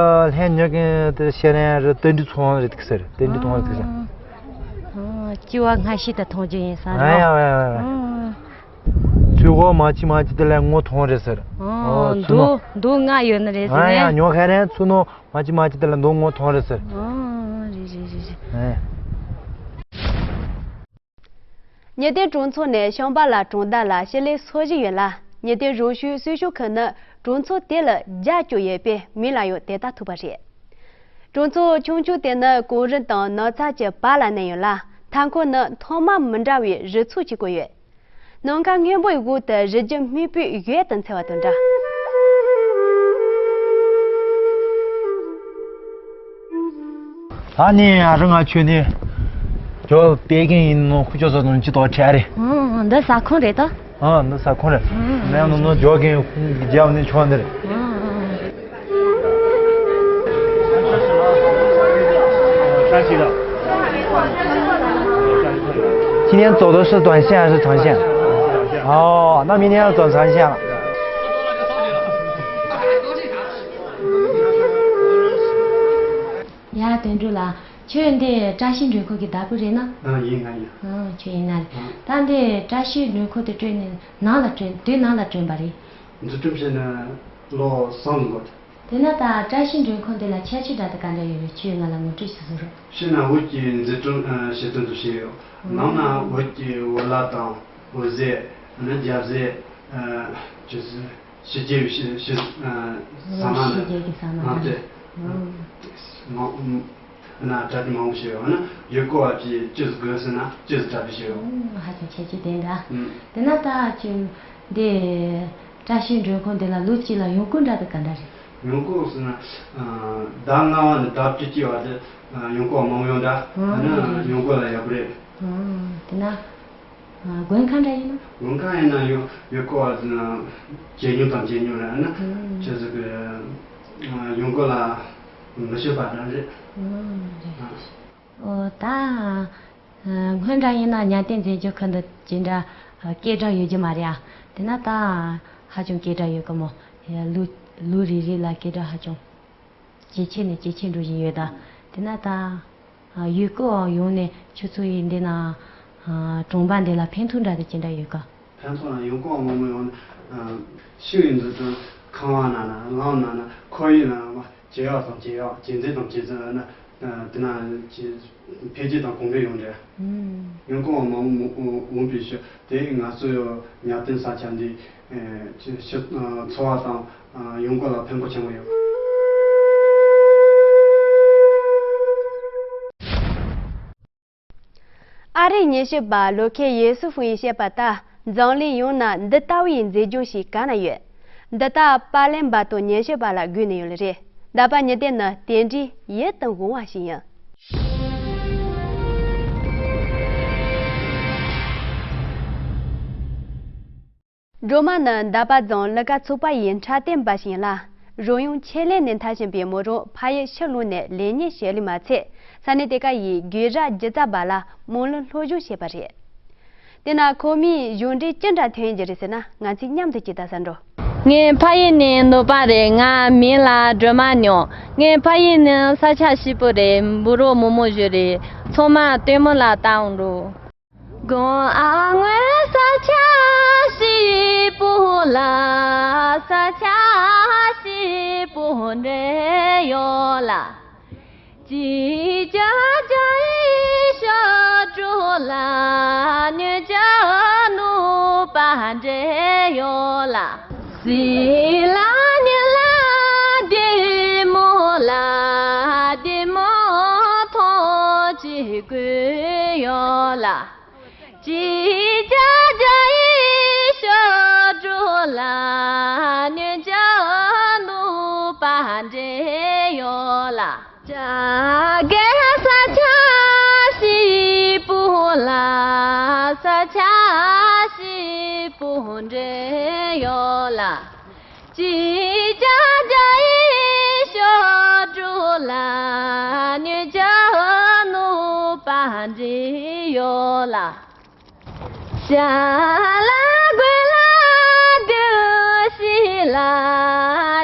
ལྷན་ཉག་གི་དེ་བཤད་ན་ཡང་ར་རྟེན་འབྲེལ་ཚོང་རེད་ཟེར། རྟེན་འབྲེལ་ཚོང་རེད་ཟེར། ཨ། སྐྱེ་བ་སྔ་ཕྱི་དུ་མཐོང་རྒྱུ་ཡིན་ས་ར། ཨ་ཡ་ཨ་ཡ་ཨ་ཡ། ཨ། ཚོད་དཔག་མ་བྱེད་མ་བྱེད་དེ་ལ་ངོ་མཐོང་རེད་ཟེར། ཨ། ཨོ་ཚོ་ནོ། མདོ་མདོ་ལྔ་ཡོད་ནི་རེད་ཟེར། ཨ་ཡ་ནི་ཉོ་ཁ་རན་ཚོ་ནོ། མ་གཅིག་མ་གཅིག་དེ་ལ་མདོ་ངོ་མཐོང་རེད་ཟེར། ཨོ། རེད་རེད་རེད་རེད། ཨེ། ཉི་སྟེང་གྲོང་ཚོ་ནས་ཤམ་བྷ་ལ་གྲོང་རྡལ་ལ་ཕྱི་ལེ་སོ་བཞི་ཡོད་ལ། ཉི་སྟེང་རོང་ཤོད་གསོལ་ཤོག་ཁུལ་ནི་གྲོང་ཚོ་དེ་ལ་རྒྱ་སྐྱོ་ཡོད་པས་མིང་ལ་ཡང་དེ་ལྟར་ཐུག་པ་རེད། གྲོང་ཚོ་ཆུང་ཆུང་དེ་ནི་གངས་རི་དང་ནགས་ཚལ་གྱི་བར་ལ་གནས་ཡོད་ལ། མཐའ་འཁོར་ནི་མཐོ་དམའ་མི་འདྲ་བའི་རི་ཚོགས་ཀྱིས་བསྐོར་ཡོད། ནམ་མཁའ་སྔོན་པོའི་འོག་ཏུ་རི་རྒྱུད་སྨུག་པོའི་འོད་དུ་འཚེར་བ་དང་འདྲ། ད་ནི་ཨ་རི་ང་ཆོས་ནི་ཇོ་པེ་ཀིན་ཡིན་ནོ་ཁུ་ཅོ་ས་དང་ཅི་ཏོ་ཁྲ་རེ། ཨང་། འདི་ས་ཁོངས་རེད་ད། ཨང་། འདི་ས་ཁོངས་རེད། ཨང་། ནང་ནོ་ཇོ་ཀིན་རྒྱབ་ནི་ཆོག་འདི་རེད། ཨང་། 今天走的是短线还是长线？哦，那明天要走长线了。 ཡ། དོན་གྲུབ་ལགས། ཁྱོད་འདི་བཀྲ་ཤིས་མགྲོན་ཁང་གི་བདག་པོ་རེད་ན། ཨ། ཡིན། ང་ཡིན། ཨ། ཁྱོད་ཡིན་ན་རེད། ཨ། ད་འདི་བཀྲ་ཤིས་མགྲོན་ཁང་དེ་བསྐྲུན་ནས་ནམ་ལ་བསྐྲུན། དུས་ནམ་ལ་བསྐྲུན་པ་རེད། འཛུགས་སྐྲུན་བྱས་ནས་ལོ་གསུམ་འགོར། དེ་ན་ད་བཀྲ་ཤིས་མགྲོན་ཁང་འདི་ལ་ཁྱད་ཆོས་འདྲ་དེ་ག་འདྲ་ཡོད་རེད། ཁྱོས་ང་ལ་ངོ་སྤྲོད་ཞུ་ཟེར་རོགས། ཕྱི་ན་བོད་ཀྱི་མཛེས་སྡུག་ཨ་བྱེད་སྟངས་དུ་བྱས་ཡོད། ནང་ན་བོད་ཀྱི་འོ་ལ་དང་འོད་ཟེར། ཨ་ནི་རྒྱབ་ཟས། ཨ། ཅི་ཟེར། ཕྱི་རྒྱལ་བའི་ཕྱི་ཕྱི་ཨ་ཟ་མ་ནི། ཕྱི་རྒྱལ་གྱི་ཟ་མ། ཨ། དེ། ཨ། མང་ན་གྲ་སྒྲིག་མང་པོ་བྱས་ཡོད། ཨ་ནི་ཡུལ་སྐོར་བ་ཅིག་ཅི་ཟིག་དགོས་ཟེར་ན་ཅི་ཟིག་གྲ་སྒྲིག་བྱས་ཡོད། ཨ། ཧ་ཅང་ཁྱད་ཆོས་ལྡན་འདྲ། ཨ། དེ་ན་ད་ཅིག་འདི་བཀྲ་ཤིས་མགྲོན་ཁང་འདི་ལ་ལོ་གཅིག་ལ་ཡོང་སྒོ་འདྲ་དེ་ག་འདྲ་རེད། ཡོང་སྒོ་ཟེར་ན། ཨ། ཟླ་ལྔ་བ་ནས་ཟླ་བཅུ་གཅིག་བར་དུ་ཡོང་སྒོ་མང་པོ་ཡོང་འདྲ། ཨ་ནི་ཡོང་སྒོ་ལ་ཡག་པོ་རེད། ཨ། དེ་ན། ཨ། མགོན་ཁང་འདྲ་ཡིན་ན། མགོན་ཁང་ཡིན་ན་ཡོད། ཡོད་ཀོ་བ་ཟེར་ན་ཇེ་ཉུང་དང་ཇེ་ཉུང་རེད། ཨ་ནི་ཨ་ཅི་ཟེར་གི། ཨ། ཡོང་སྒོ་ལ་མི་ཤེས་པ་འདྲ་རེད། ཨ། རེད། ཨ། ཨོ། ད་ཨ་སྔོན་འདྲ་ཡིན་ན་ཉ་སྟེང་འཛིན་སྐྱོང་ཁུལ་འདི་ཇི་འདྲ་ཨ་སྐད་གྲགས་ཡོད་རྒྱུ་མ་རེད་ཨ། དེ་ན་ད་ཧ་ཅང་སྐད་གྲགས་ཡོད་གི་མོ། ལོ་ལོ་རེ་རེ་ལ་སྐད་གྲགས་ཧ་ཅང་ཇེ་ཆེ་ནས་ཇེ་ཆེ་འགྲོ་བཞིན་ཡོད་ད། དེ་ན་ད་ཨ་ཡུལ་སྐོར་བ་ཡོང་ནས་ཁྱོད་ཚོ་ཡི་འདི་ན་ཨ་གྲོང་པ་འདི་ལ་ཕན་ཐོགས་འདྲ་དེ་ཅི་འདྲ་ཡོད་ག། ཕན་ཐོགས་ན་ཡུལ་སྐོར་བ་མང་པོ་ཡོང་ནས་ཨ་ཤིང་ཡི་འཛུགས་སྐྲུན་ཁང་བ་ན་ན་གླང་ན་ན་ཁོར་ཡུག་ན་ན་བ་ཇེ་ཡག་དང་ཇེ་ཡག་ཇེ་མཛེས་དང་ཇེ་མཛེས་ན་ན་དེ་ན་ཇེ་འཕེལ་རྒྱས་དང་གོང་འཕེལ་ཡོང་འདྲ། ཨུམ། ཡུལ་སྐོར་བ་མང་པོ་འོང་པའི་ཕྱིར་དེ་ང་ཚོ་ཡོད་ཉ་སྟེང་ས་ཆ་འདི་ཨེ་ཅི་ཕྱི་ཨ་འཚོ་བ་དང་ཨ་ཡུལ་སྐོར་ལ་ཕན་པོ་ཆེན་པོ་ཡོད། ཨ་རིའི་ཉི་ཤུ་པ་ལོ་ཁེ་ཡེ་སུ་ཧྥུ་ཡིས་བཤད་པ་ལྟར། འཛམ་གླིང་ཡོངས་ན་འདི་ལྟ་བུའི་མཛེས་ལྗོངས་ཤིག་ག་ན་ཡོད། འདི་ལྟར་པར་ལེན་པ་དང་ཉི་ཤུ་པ་ལ་བགོས་ནས་ཡོད་ལེ་རེད། ད་པ་ཉི་སྟེང་ནི་དེ་འདྲའི་ཡིད་དུ་འོང་བ་ཞིག་ཡིན། སྒྲོལ་མ་ནི་འདབ་པ་རྫོང་ལི་ཀ་ཚོགས་པ་ཡི་འཁྲབ་སྟོན་པ་ཞིག་ཡིན་ལ། རང་ཡུལ་ཆེད་ལས་ནས་འཐབ་བཞིན་པའི་མོ་རང་ཕ་ཡུལ་ཕྱིར་ལོག་ནས་ལས་གཉེར་བྱེད་ལུགས་མ་ཚད། ས་གནས་དེ་ག་ཡི་དགོན་རབས་སྒྱུ་རྩལ་པ་ལ་སྨོན་ལམ་སློབ་སྦྱོང་བྱས་པ་རེད། དེ་ན་ཁོ་མོས་གཞུང་འབྲེལ་ཅི་འདྲ་ཐོན་གྱི་རེད་ཟེར་ན། ང་ཚོས་མཉམ་དུ་ཅིག་ལྟ་ས་འགྲོ། ངའི་ཕ་ཡུལ་ནི་ནུབ་པ་རེད། ང་མིང་ལ་སྒྲོལ་མ་ཉོ། ངའི་ཕ་ཡུལ་ནི་ས་ཆ་སྐྱིད་པོ་རེད། འབུ་རོ་མོག་མོག་བཞུར་རེད། ཚང་མ་ལྟད་མོ་ལ་ལྟ་འོང་འགྲོ། དགོན་ཨ་ངོས་ས་ཆ་སྐྱིད་པོ་ལ། ས་ཆ་སྐྱིད་པོ་འདྲ་ཡོད་ལ། ཅི་བྱ་བྱ་ཡི་ཞབས་བྲོ་ལ། ཉི་བྱ་ནུབ་པ་འདྲེ་ཡོ་ལ། སྲིད་ལ་ཉི་ལ་བདེ་མོ་ལ། བདེ་མོ་ཐོག་ཅིག་དགོས་ཡོ་ལ། ཅི་བྱ་བྱ་ཡི་ཞབས་བྲོ་ལ། ཉི་བྱ་ནུབ་པ་འདྲེ་ཡོ་ལ། བྱ་རྒོད་ས་ཆ་སྐྱིད་པོ་ལ། ས་ཆ་སྐྱིད་པོ་འདྲེ་ཡོ་ལ། ཅི་བྱ་བྱ་ཡི་ཞབས་བྲོ་ལ། ཉི་བྱ་ནུབ་པ་འདྲེ་ཡོ་ལ། ཞྭ་ལ་རྒོད་ལ་སྡུག་ཤི་ལ།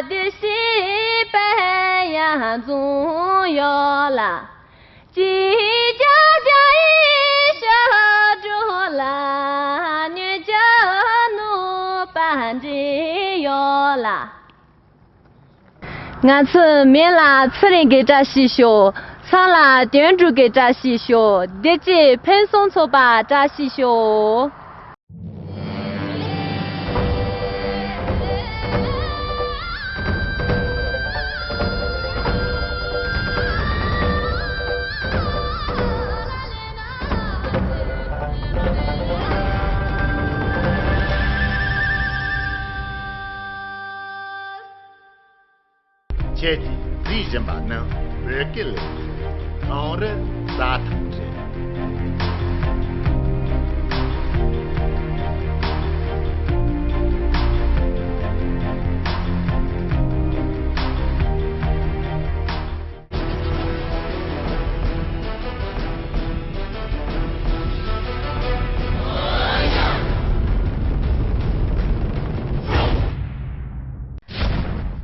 སྡུག་ཤི་པའི་ཡ་འཛུམ་ཡོ་ལ། ཅི་བྱ་བྱ་ཡི་ཞབས་བྲོ་ལ། ཉི་བྱ་ནུབ་པ་འདྲེ་ཡོ་ལ། ང་ཚོའི་མིང་ལ་ཚེ་རིང་གི་བཀྲ་ཤིས་ཤོག་ཚང་ལ་དོན་གྲུབ་ཀྱི་བཀྲ་ཤིས་ཤོག་བདེ་སྐྱིད་ཕུན་སུམ་ཚོགས་པ་བཀྲ་ཤིས་ཤོག་ཁྱེད་ཀྱིས་གཟིགས་བཞིན་པ་ནི་བོད་སྐད་ལས་ཁང་གངས་རི་རྩྭ་ཐང་རེད།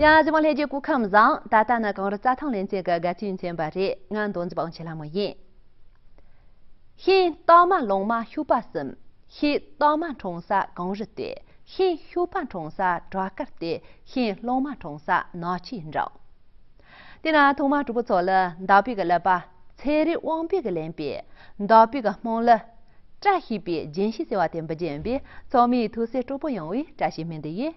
ཡ། གཞི་མ་ལྷན་རྒྱས་སྐུ་ཁམས་བཟང་། ད་ལྟ་ནི་གངས་རི་རྩྭ་ཐང་ལེ་ཚན་གྱི་དགའ་སྤྲོའི་མཚན་པ་རེད། ང་མདོ་འཛིན་པ་དབང་ཆེན་ལྷ་མོ་ཡིན། ཤིང་སྟག་མ་ལུང་མ་ཤུག་པ་གསུམ། ཤིང་སྟག་མ་འཁྲུངས་ས་གངས་རི་སྟེ། ཤིང་ཤུག་པ་འཁྲུངས་ས་བྲག་དཀར་སྟེ། ཤིང་ལུང་མ་འཁྲུངས་ས་ནག་ཆུའི་འགྲམ། དེ་ན་ཐོག་མར་གྲོགས་པོ་ཚོ་ལ་འདག་པའི་གི་ཀླད་པ་ཚེ་རིང་དབང་པོས་གི་ལེན་པའི་འདག་པའི་གི་སྨོན་ལམ། བཀྲ་ཤིས་པའི་སྦྱིན་ཤིང་ཟེར་བ་དེ་འབུལ་རྒྱུ་ཡིན་པས། ཚང་མས་ཐུགས་སེམས་སྤྲོ་པོ་ཡོང་བའི་བཀྲ་ཤིས་སྨོན་འདུན་ཡིན།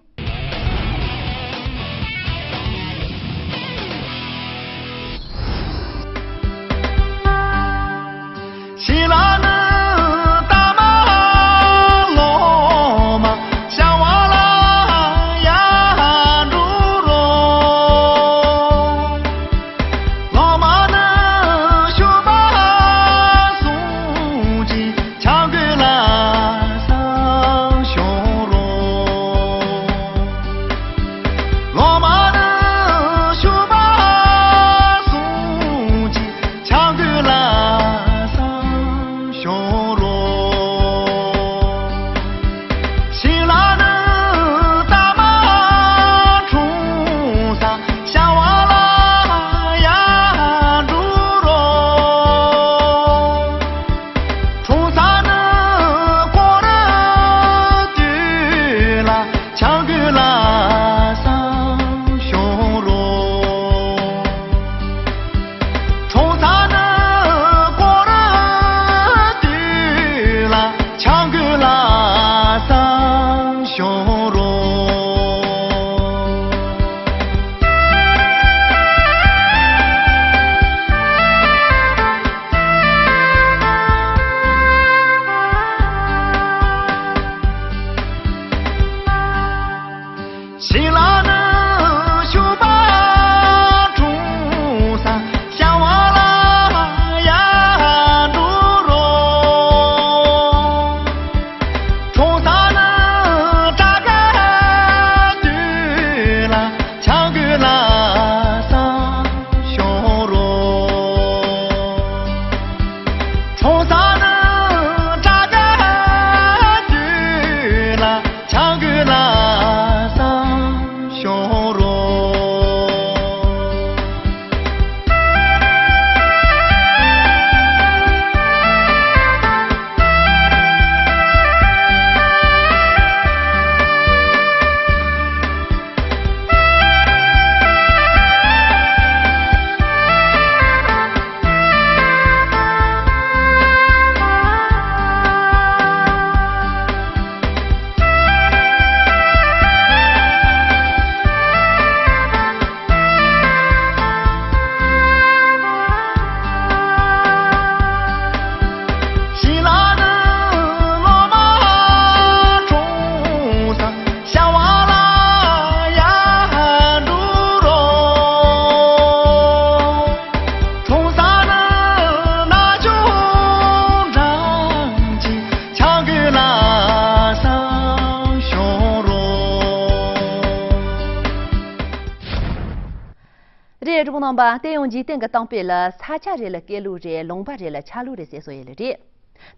རྣམ་པ་དེ་ཡང་འཇིག་རྟེན་གྱི་གཏམ་དཔེ་ལ་ས་ཆ་རེ་ལ་སྐད་ལུགས་རེ། ལུང་པ་རེ་ལ་ཆ་ལུགས་རེ་ཟེར་སྲོལ་ཡོད་ལེ་རེད།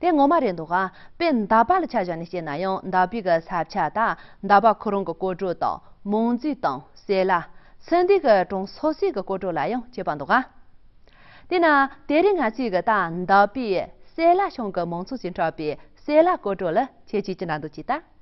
དེ་ངོ་མ་རེད་འདུག་ག་དཔེ་འདབ་པ་ལ་ཆ་བཞག་ནས་བཤད་ན་ཡང་འདབ་པའི་གི་ས་ཆ་དང་འདབ་པ་ཁོ་རང་གི་སྐོར་བྲོ་དང་མང་ཚིག་དང་སེ་ལ། ཚེ་འདས་ཀྱི་གྲོང་སོ་སོའི་གི་སྐོར་བྲོ་ལ་ཡང་ཁྱད་པར་འདུག་ག་དེས་ན་དེ་རིང་ང་ཚོས་གི་ད་འདབ་པའི་སེ་ལ་གཞུང་གི་མང་ཚིག་ཅིག་འཁྲབ་པའི་སེ་ལ་སྐོར་བྲོ་ལ་ཁྱད་ཆོས་ཅི་འདྲ་འདུག་ཅིག་ལྟ།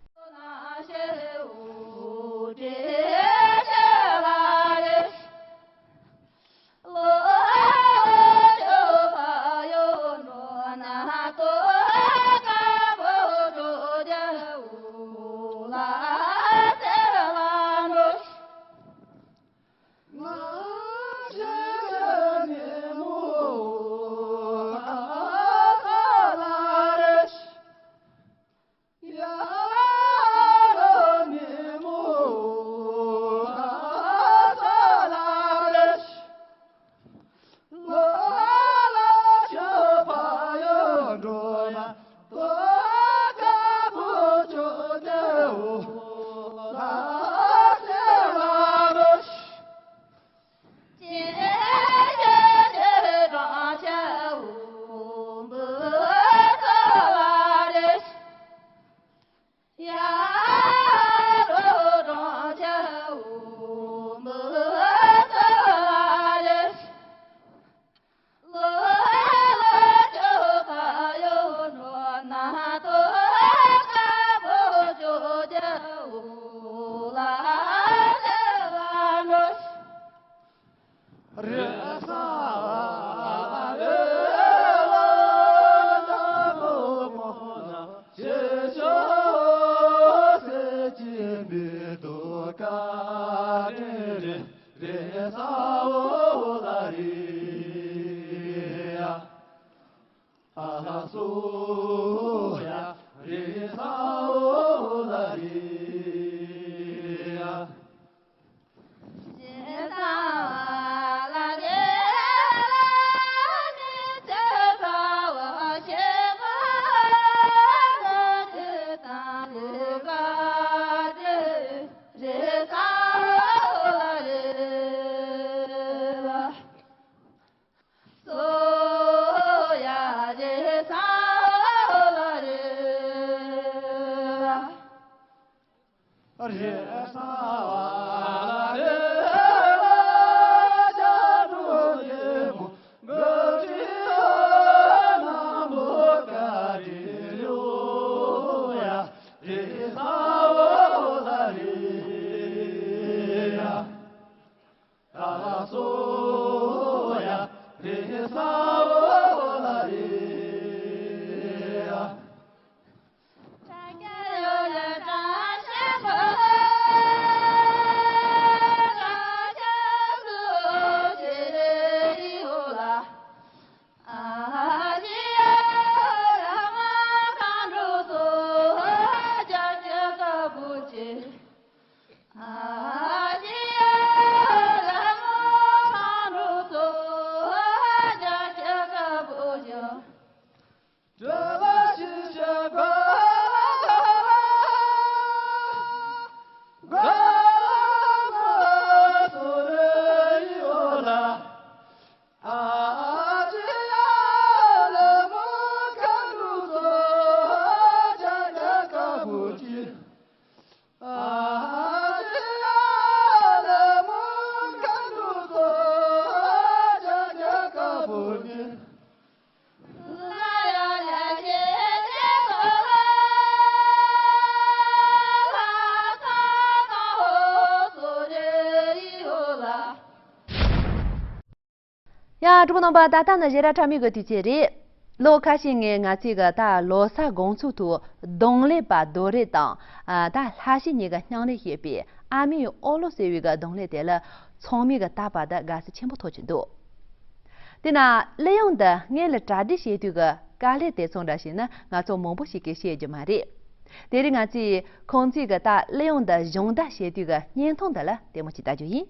ཡང་གྲོགས་པོ་རྣམ་པ། ད་ལྟ་ནི་ཞེ་དྲག་ཁྲ་མོའི་གི་དུས་ཚོད་རེད། ལོ་ཁ་ཤས་སྔོན་ང་ཚོས་གི་ད་ལོ་གསར་དགོང་ཚོགས་ཐོག་གདོང་ལེན་པ་རྡོ་རེད་དང་། ཨ། ད་ལྷ་བཞི་གཉིས་ཀྱི་སྙིང་ལས་བཤད་པའི་ཨ་མའི་ཨོ་ལོ་ཟེར་བའི་གི་གདོང་ལེན་དེ་ལ་ཚང་མས་གི་ད་བར་དུ་དགའ་བསུ་ཆེན་པོ་ཐོབ་ཀྱི་འདུག་དེས་ན་གླུ་དབྱངས་འདི་སྔོན་ལ་གྲ་སྒྲིག་བྱེད་དུས་ཀྱི་དཀའ་ལས་དེ་ཚོ་འདྲ་ཞིག་ནི་ང་ཚོ་མང་པོ་ཞིག་གིས་ཤེས་རྒྱུ་མ་རེད། དེ་རིང་ང་ཚོས་ཁོང་ཚོས་གི་ད་གླུ་དབྱངས་འདི་སྦྱོང་བརྡར་བྱེད་དུས་ཀྱི་བརྙན་ཐུང་འདི་ལ་ལྟད་མོ་ཅིག་ལྟ་རྒྱུ་ཡིན།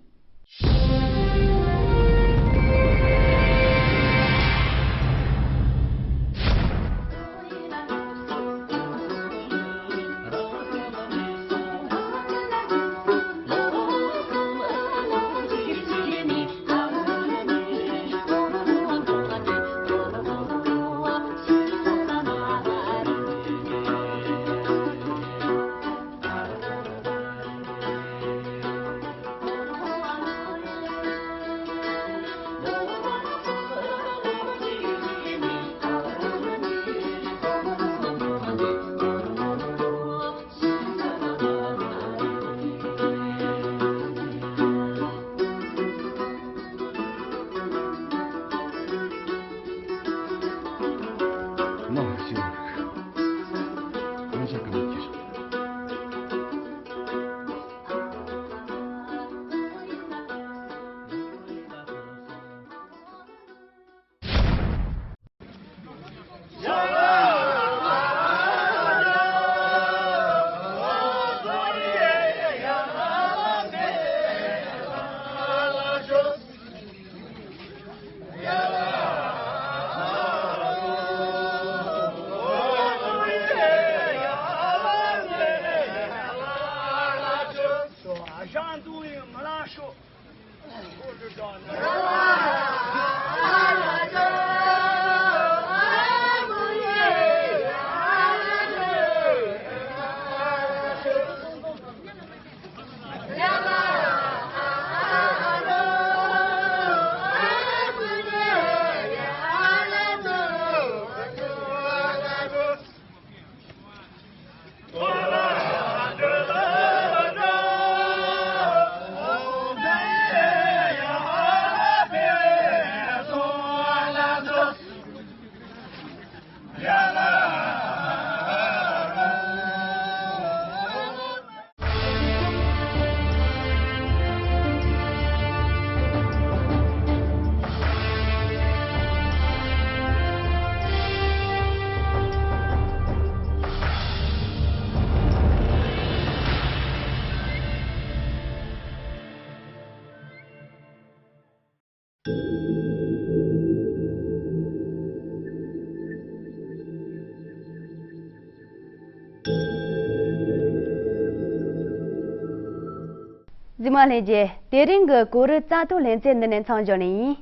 རྗེས་མ་ལྷན་རྒྱས། དེ་རིང་གི་གངས་རི་རྩྭ་ཐང་ལེ་ཚན་འདི་ནས་མཚམས་འཇོག་ནི་ཡིན།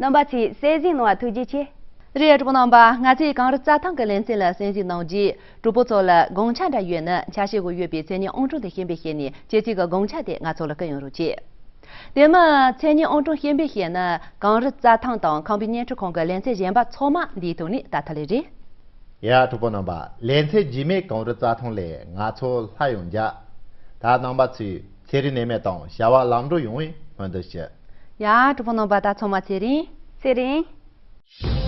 རྣམ་པ་ཚོས་གསན་གཟིགས་གནང་བ་ཐུགས་རྗེ་ཆེ། རེད། གྲོགས་པོ་རྣམ་པ། ང་ཚོས་གངས་རི་རྩྭ་ཐང་གི་ལེ་ཚན་ལ་གསན་གཟིགས་གནང་རྗེས། གྲོགས་པོ་ཚོ་ལ་དགོངས་འཆར་འདྲ་ཡོད་ན། ཆ་ཤས་གོ་ཡོད་པའི་མཚན་ཉིད་ཨང་གྲངས་དེ་ཤེས་པའི་ཤེས་ནས། ཁྱེད་ཚོའི་གི་དགོངས་འཆར་དེ་ང་ཚོ་ལ་བསྐུར་ཡོང་རོགས་གྱིས། དེ་མིན་མཚན་ཉིད་ཨང་གྲངས་ཤེས་པའི་ཤེས་ན། གངས་རི་རྩྭ་ཐང་དང་ཁམས་པའི་བརྙན་འཕྲིན་ཁང་གི་ལེ་ཚན་གཞན་པ་ཚང་མ་འདིའི་ཐོག་ནས་ལྟ་ཐུབ་ལེ་རེད། ཡ། གྲོགས་པོ་རྣམ་པ། ལེ་ཚན་རྗེས་མའི་གངས་རི་རྩྭ་ཐང་ལས་ང་ཚོ་སླར་ཡང་མཇལ། ད་རྣམ་པ་ཚོས་ཚེ་རིང་ནད་མེད་དང་བྱ་བ་ལམ་འགྲོ་ཡོང་བའི་སྨོན་འདུན་ཞུ། ཡ། གྲོགས་པོ་རྣམ་པ། ད་ཚང་མ་ཚེ་རིང་། ཚེ་རིང་།